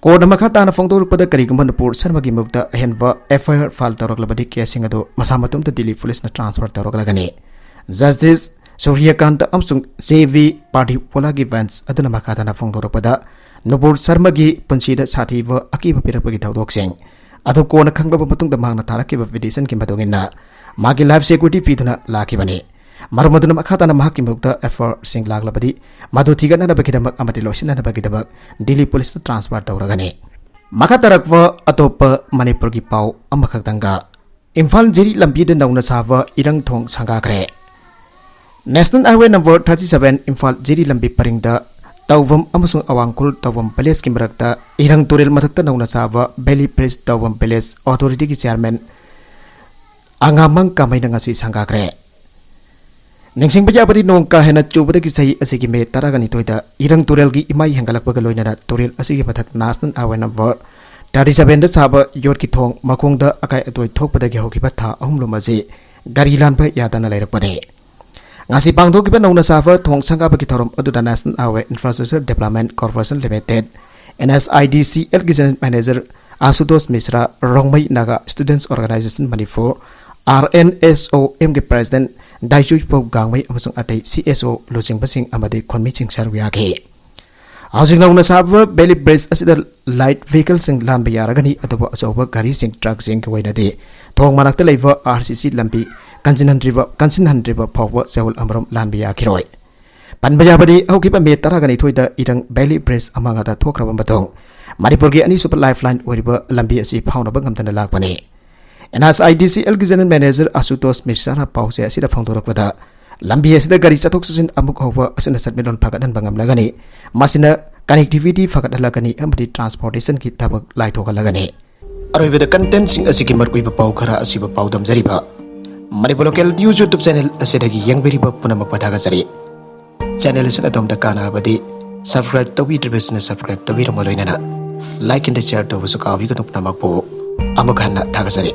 ꯀꯣꯔꯠꯅ ꯃꯈꯥ ꯇꯥꯅ ꯐꯣꯡꯗꯣꯔꯛꯄꯗ, ꯀꯔꯤꯒꯨꯝꯕ ꯅꯨꯄꯨꯔ ꯁꯔꯃꯒꯤ ꯃꯥꯌꯣꯛꯇ ꯑꯍꯦꯟꯕ ꯑꯦꯐ ꯑꯥꯏ ꯑꯥꯔ ꯐꯥꯏꯜ ꯇꯧꯔꯛꯂꯕꯗꯤ, ꯀꯦꯁꯁꯤꯡ ꯑꯗꯨ ꯃꯁꯥ ꯃꯇꯣꯝꯇ ꯗꯤꯜꯂꯤ ꯄꯨꯂꯤꯁꯅ ꯇ꯭ꯔꯥꯟꯁꯐꯔ ꯇꯧꯔꯛꯂꯒꯅꯤ꯫ ꯖꯁꯇꯤꯁ ꯁꯨꯔ꯭ꯌꯀꯥꯟꯇ ꯑꯃꯁꯨꯡ ꯖꯦ ꯚꯤ ꯄꯥꯔꯗꯤꯋꯥꯂꯥꯒꯤ ꯕꯦꯟꯆ ꯑꯗꯨꯅ ꯃꯈꯥ ꯇꯥꯅ ꯐꯣꯡꯗꯣꯔꯛꯄꯗ, ꯅꯨꯄꯨꯔ ꯁꯔꯃꯒꯤ ꯄꯨꯟꯁꯤꯗ ꯁꯥꯊꯤꯕ ꯑꯀꯤꯕ ꯄꯤꯔꯛꯄꯒꯤ ꯊꯧꯗꯣꯛꯁꯤꯡ ꯑꯗꯨ ꯀꯣꯟꯅ ꯈꯪꯂꯕ ꯃꯇꯨꯡꯗ ꯃꯍꯥꯛꯅ ꯊꯥꯔꯛꯈꯤꯕ ꯄꯤꯇꯤꯁꯟꯒꯤ ꯃꯇꯨꯡ ꯏꯟꯅ ꯃꯥꯒꯤ ꯂꯥꯏꯐ ꯁꯦꯀ꯭ꯌꯨꯔꯤꯇꯤ ꯄꯤꯗꯨꯅ ꯂꯥꯛꯈꯤꯕꯅꯤ꯫ ꯃꯔꯝ ꯑꯗꯨꯅ ꯃꯈꯥ ꯇꯥꯅ ꯃꯍꯥꯛꯀꯤ ꯃꯥꯌꯣꯛꯇ ꯑꯦꯐ ꯑꯥꯏ ꯑꯥꯔꯁꯤꯡ ꯂꯥꯛꯂꯕꯗꯤ, ꯃꯗꯨ ꯊꯤꯒꯠꯅꯅꯕꯒꯤꯗꯃꯛ ꯑꯃꯗꯤ ꯂꯣꯏꯁꯤꯟꯅꯅꯕꯒꯤꯗꯃꯛ ꯗꯤꯜꯂꯤ ꯄꯨꯂꯤꯁꯇ ꯇ꯭ꯔꯥꯟꯁꯐꯔ ꯇꯧꯔꯒꯅꯤ꯫ ꯃꯈꯥ ꯇꯥꯔꯛꯄ ꯑꯇꯣꯞꯄ ꯃꯅꯤꯄꯨꯔꯒꯤ ꯄꯥꯎ ꯑꯃꯈꯛꯇꯪꯒ, ꯏꯝꯐꯥꯜ ꯖꯤꯔꯤ ꯂꯝꯕꯤꯗ ꯅꯧꯅ ꯁꯥꯕ ꯏꯔꯪ ꯊꯣꯡ ꯁꯪꯒꯥꯈ꯭ꯔꯦ꯫ National highway number thirty seven Imphal Jiri ꯂꯝꯕꯤ ꯄꯔꯤꯡꯗ ꯇꯧꯕꯝ ꯑꯃꯁꯨꯡ ꯑꯋꯥꯡꯈꯨꯜ ꯇꯧꯕꯝ ꯄꯦꯂꯦꯁꯀꯤ ꯃꯔꯛꯇ ꯏꯔꯪ ꯇꯨꯔꯦꯜ ꯃꯊꯛꯇ ꯅꯧꯅ ꯁꯥꯕ ꯚꯦꯂꯤ ꯕ꯭ꯔꯤꯖ ꯇꯧꯕꯝ ꯄꯦꯂꯦꯁ ꯑꯣꯊꯣꯔꯤꯇꯤꯒꯤ ꯆꯤꯌꯥꯔꯃꯦꯟ ꯑꯉꯥꯃꯪ ꯀꯥꯃꯩꯅ ꯉꯁꯤ ꯁꯪꯒꯥꯈ꯭ꯔꯦ꯫ ꯅꯤꯡꯁꯤꯡꯕ ꯌꯥꯕꯗꯤ, ꯅꯣꯡ ꯀꯥ ꯍꯦꯟꯅ ꯆꯨꯕꯗꯒꯤ ꯆꯍꯤ ꯑꯁꯤꯒꯤ ꯃꯦ ꯇꯔꯥꯒ ꯅꯤꯊꯣꯏꯗ ꯏꯔꯪ ꯇꯨꯔꯦꯜꯒꯤ ꯏꯃꯥꯏ ꯍꯦꯟꯒꯠꯂꯛꯄꯒ ꯂꯣꯏꯅꯅ ꯇꯨꯔꯦꯜ ꯑꯁꯤꯒꯤ ꯃꯊꯛ ꯅꯦꯁꯅꯦꯜ ꯍꯥꯏꯋꯦ ꯅꯝꯕꯔ ꯊꯥꯔꯇꯤ ꯁꯚꯦꯟꯗ ꯁꯥꯕ ꯌꯣꯠꯀꯤ ꯊꯣꯡ ꯃꯈꯣꯡꯗ ꯑꯀꯥꯏ ꯑꯇꯣꯏ ꯊꯣꯛꯄꯗꯒꯤ ꯍꯧꯈꯤꯕ ꯊꯥ ꯑꯍꯨꯝ ꯂꯣꯝ ꯑꯁꯤ ꯒꯥꯔꯤ ꯂꯥꯟꯕ ꯌꯥꯗꯅ ꯂꯩꯔꯛꯄꯅꯤ꯫ ꯉꯁꯤ ꯄꯥꯡꯊꯣꯛꯈꯤꯕ ꯅꯧꯅ ꯁꯥꯕ ꯊꯣꯡ ꯁꯪꯒꯥꯕꯒꯤ ꯊꯧꯔꯝ ꯑꯗꯨꯗ national highway infrastructure development corporation limited, N S I D C ꯑꯦꯜꯒꯤ general manager Ashutosh Mishra, Rongmei Naga students organisation Manipur, R N S O ꯑꯦꯝꯒꯤ ꯄ꯭ꯔꯦꯁꯤꯗꯦꯟꯠ ꯗꯥꯏꯆꯨꯏꯄꯧ ꯒꯥꯡꯃꯩ ꯑꯃꯁꯨꯡ ꯑꯇꯩ ꯁꯤ ꯑꯦꯁ ꯑꯣ ꯂꯨꯆꯤꯡꯕꯁꯤꯡ ꯑꯃꯗꯤ ꯈꯨꯟꯃꯤꯁꯤꯡ ꯁꯔꯨꯛ ꯌꯥꯈꯤ꯫ ꯍꯧꯖꯤꯛ ꯅꯧꯅ ꯁꯥꯕ ꯚꯦꯂꯤ ꯕ꯭ꯔꯤꯖ ꯑꯁꯤꯗ ꯂꯥꯏꯠ ꯚꯤꯍꯤꯀꯜꯁꯤꯡ ꯂꯥꯟꯕ ꯌꯥꯔꯒꯅꯤ, ꯑꯗꯨꯕꯨ ꯑꯆꯧꯕ ꯒꯥꯔꯤꯁꯤꯡ, ꯇ꯭ꯔꯛꯁꯤꯡꯒꯤ ꯑꯣꯏꯅꯗꯤ ꯊꯣꯡ ꯃꯅꯥꯛꯇ ꯂꯩꯕ ꯑꯥꯔ ꯁꯤ ꯁꯤ ꯂꯝꯕꯤ ꯀꯟꯁꯤꯟꯍꯟꯗ꯭ꯔꯤꯕ, ꯀꯟꯁꯤꯟꯍꯟꯗ꯭ꯔꯤꯕ ꯐꯥꯎꯕ ꯆꯌꯣꯜ ꯑꯃꯔꯣꯝ ꯂꯥꯟꯕ ꯌꯥꯈꯤꯔꯣꯏ꯫ ꯄꯟꯕ ꯌꯥꯕꯗꯤ, ꯍꯧꯈꯤꯕ ꯃꯦ ꯇꯔꯥꯒ ꯅꯤꯊꯣꯏꯗ ꯏꯔꯪ ꯚꯦꯂꯤ ꯕ꯭ꯔꯤꯖ ꯑꯃꯥꯡꯗ ꯊꯣꯛꯈ꯭ꯔꯕ ꯃꯇꯨꯡ, ꯃꯅꯤꯄꯨꯔꯒꯤ ꯑꯅꯤꯁꯨꯕ ꯂꯥꯏꯐ ꯂꯥꯏꯟ ꯑꯣꯏꯔꯤꯕ ꯂꯝꯕꯤ ꯑꯁꯤ ꯐꯥꯎꯅꯕ ꯉꯝꯗꯅ ꯂꯥꯛꯄꯅꯤ꯫ And S I D C ꯑꯦꯜꯒꯤ ꯖꯦꯅꯔꯦꯜ ꯃꯦꯅꯦꯖꯔ ꯑꯁꯨꯇꯣꯁ ꯃꯤꯁ꯭ꯔꯥꯅ ꯄꯥꯎꯆꯦ ꯑꯁꯤꯗ ꯐꯣꯡꯗꯣꯔꯛꯄꯗ, ꯂꯝꯕꯤ ꯑꯁꯤꯗ ꯒꯥꯔꯤ ꯆꯠꯊꯣꯛ ꯆꯠꯁꯤꯟ ꯑꯃꯨꯛ ꯍꯧꯕ ꯑꯁꯤꯅ ꯁꯦꯟꯃꯤꯠꯂꯣꯟ ꯐꯒꯠꯍꯟꯕ ꯉꯝꯂꯒꯅꯤ꯫ ꯃꯁꯤꯅ connectivity ꯐꯒꯠꯍꯜꯂꯒꯅꯤ ꯑꯃꯗꯤ transportation ꯒꯤ ꯊꯕꯛ ꯂꯥꯏꯊꯣꯛꯍꯜꯂꯒꯅꯤ꯫ ꯑꯔꯣꯏꯕꯗ content ꯁꯤꯡ ꯑꯁꯤꯒꯤ ꯃꯔꯨꯑꯣꯏꯕ ꯄꯥꯎ ꯈꯔ ꯑꯁꯤꯕꯨ ꯄꯥꯎꯗꯝꯖꯔꯤꯕ Manipur Local News YouTube channel ꯑꯁꯤꯗꯒꯤ ꯌꯦꯡꯕꯤꯔꯤꯕ ꯄꯨꯝꯅꯃꯛꯄꯨ ꯊꯥꯒꯠꯆꯔꯤ꯫ Channel ꯑꯁꯤꯅ ꯑꯗꯣꯝꯗ ꯀꯥꯟꯅꯔꯕꯗꯤ subscribe ꯇꯧꯕꯤꯗ꯭ꯔꯤꯕꯁꯤꯡꯅ subscribe ꯇꯧꯕꯤꯔꯝꯕ ꯂꯣꯏꯅꯅ like and share ꯇꯧꯕꯁꯨ ꯀꯥꯎꯕꯤꯒꯅꯨ꯫ ꯄꯨꯝꯅꯃꯛꯄꯨ ꯑꯃꯨꯛ ꯍꯟꯅ ꯊꯥꯒꯠꯆꯔꯤ꯫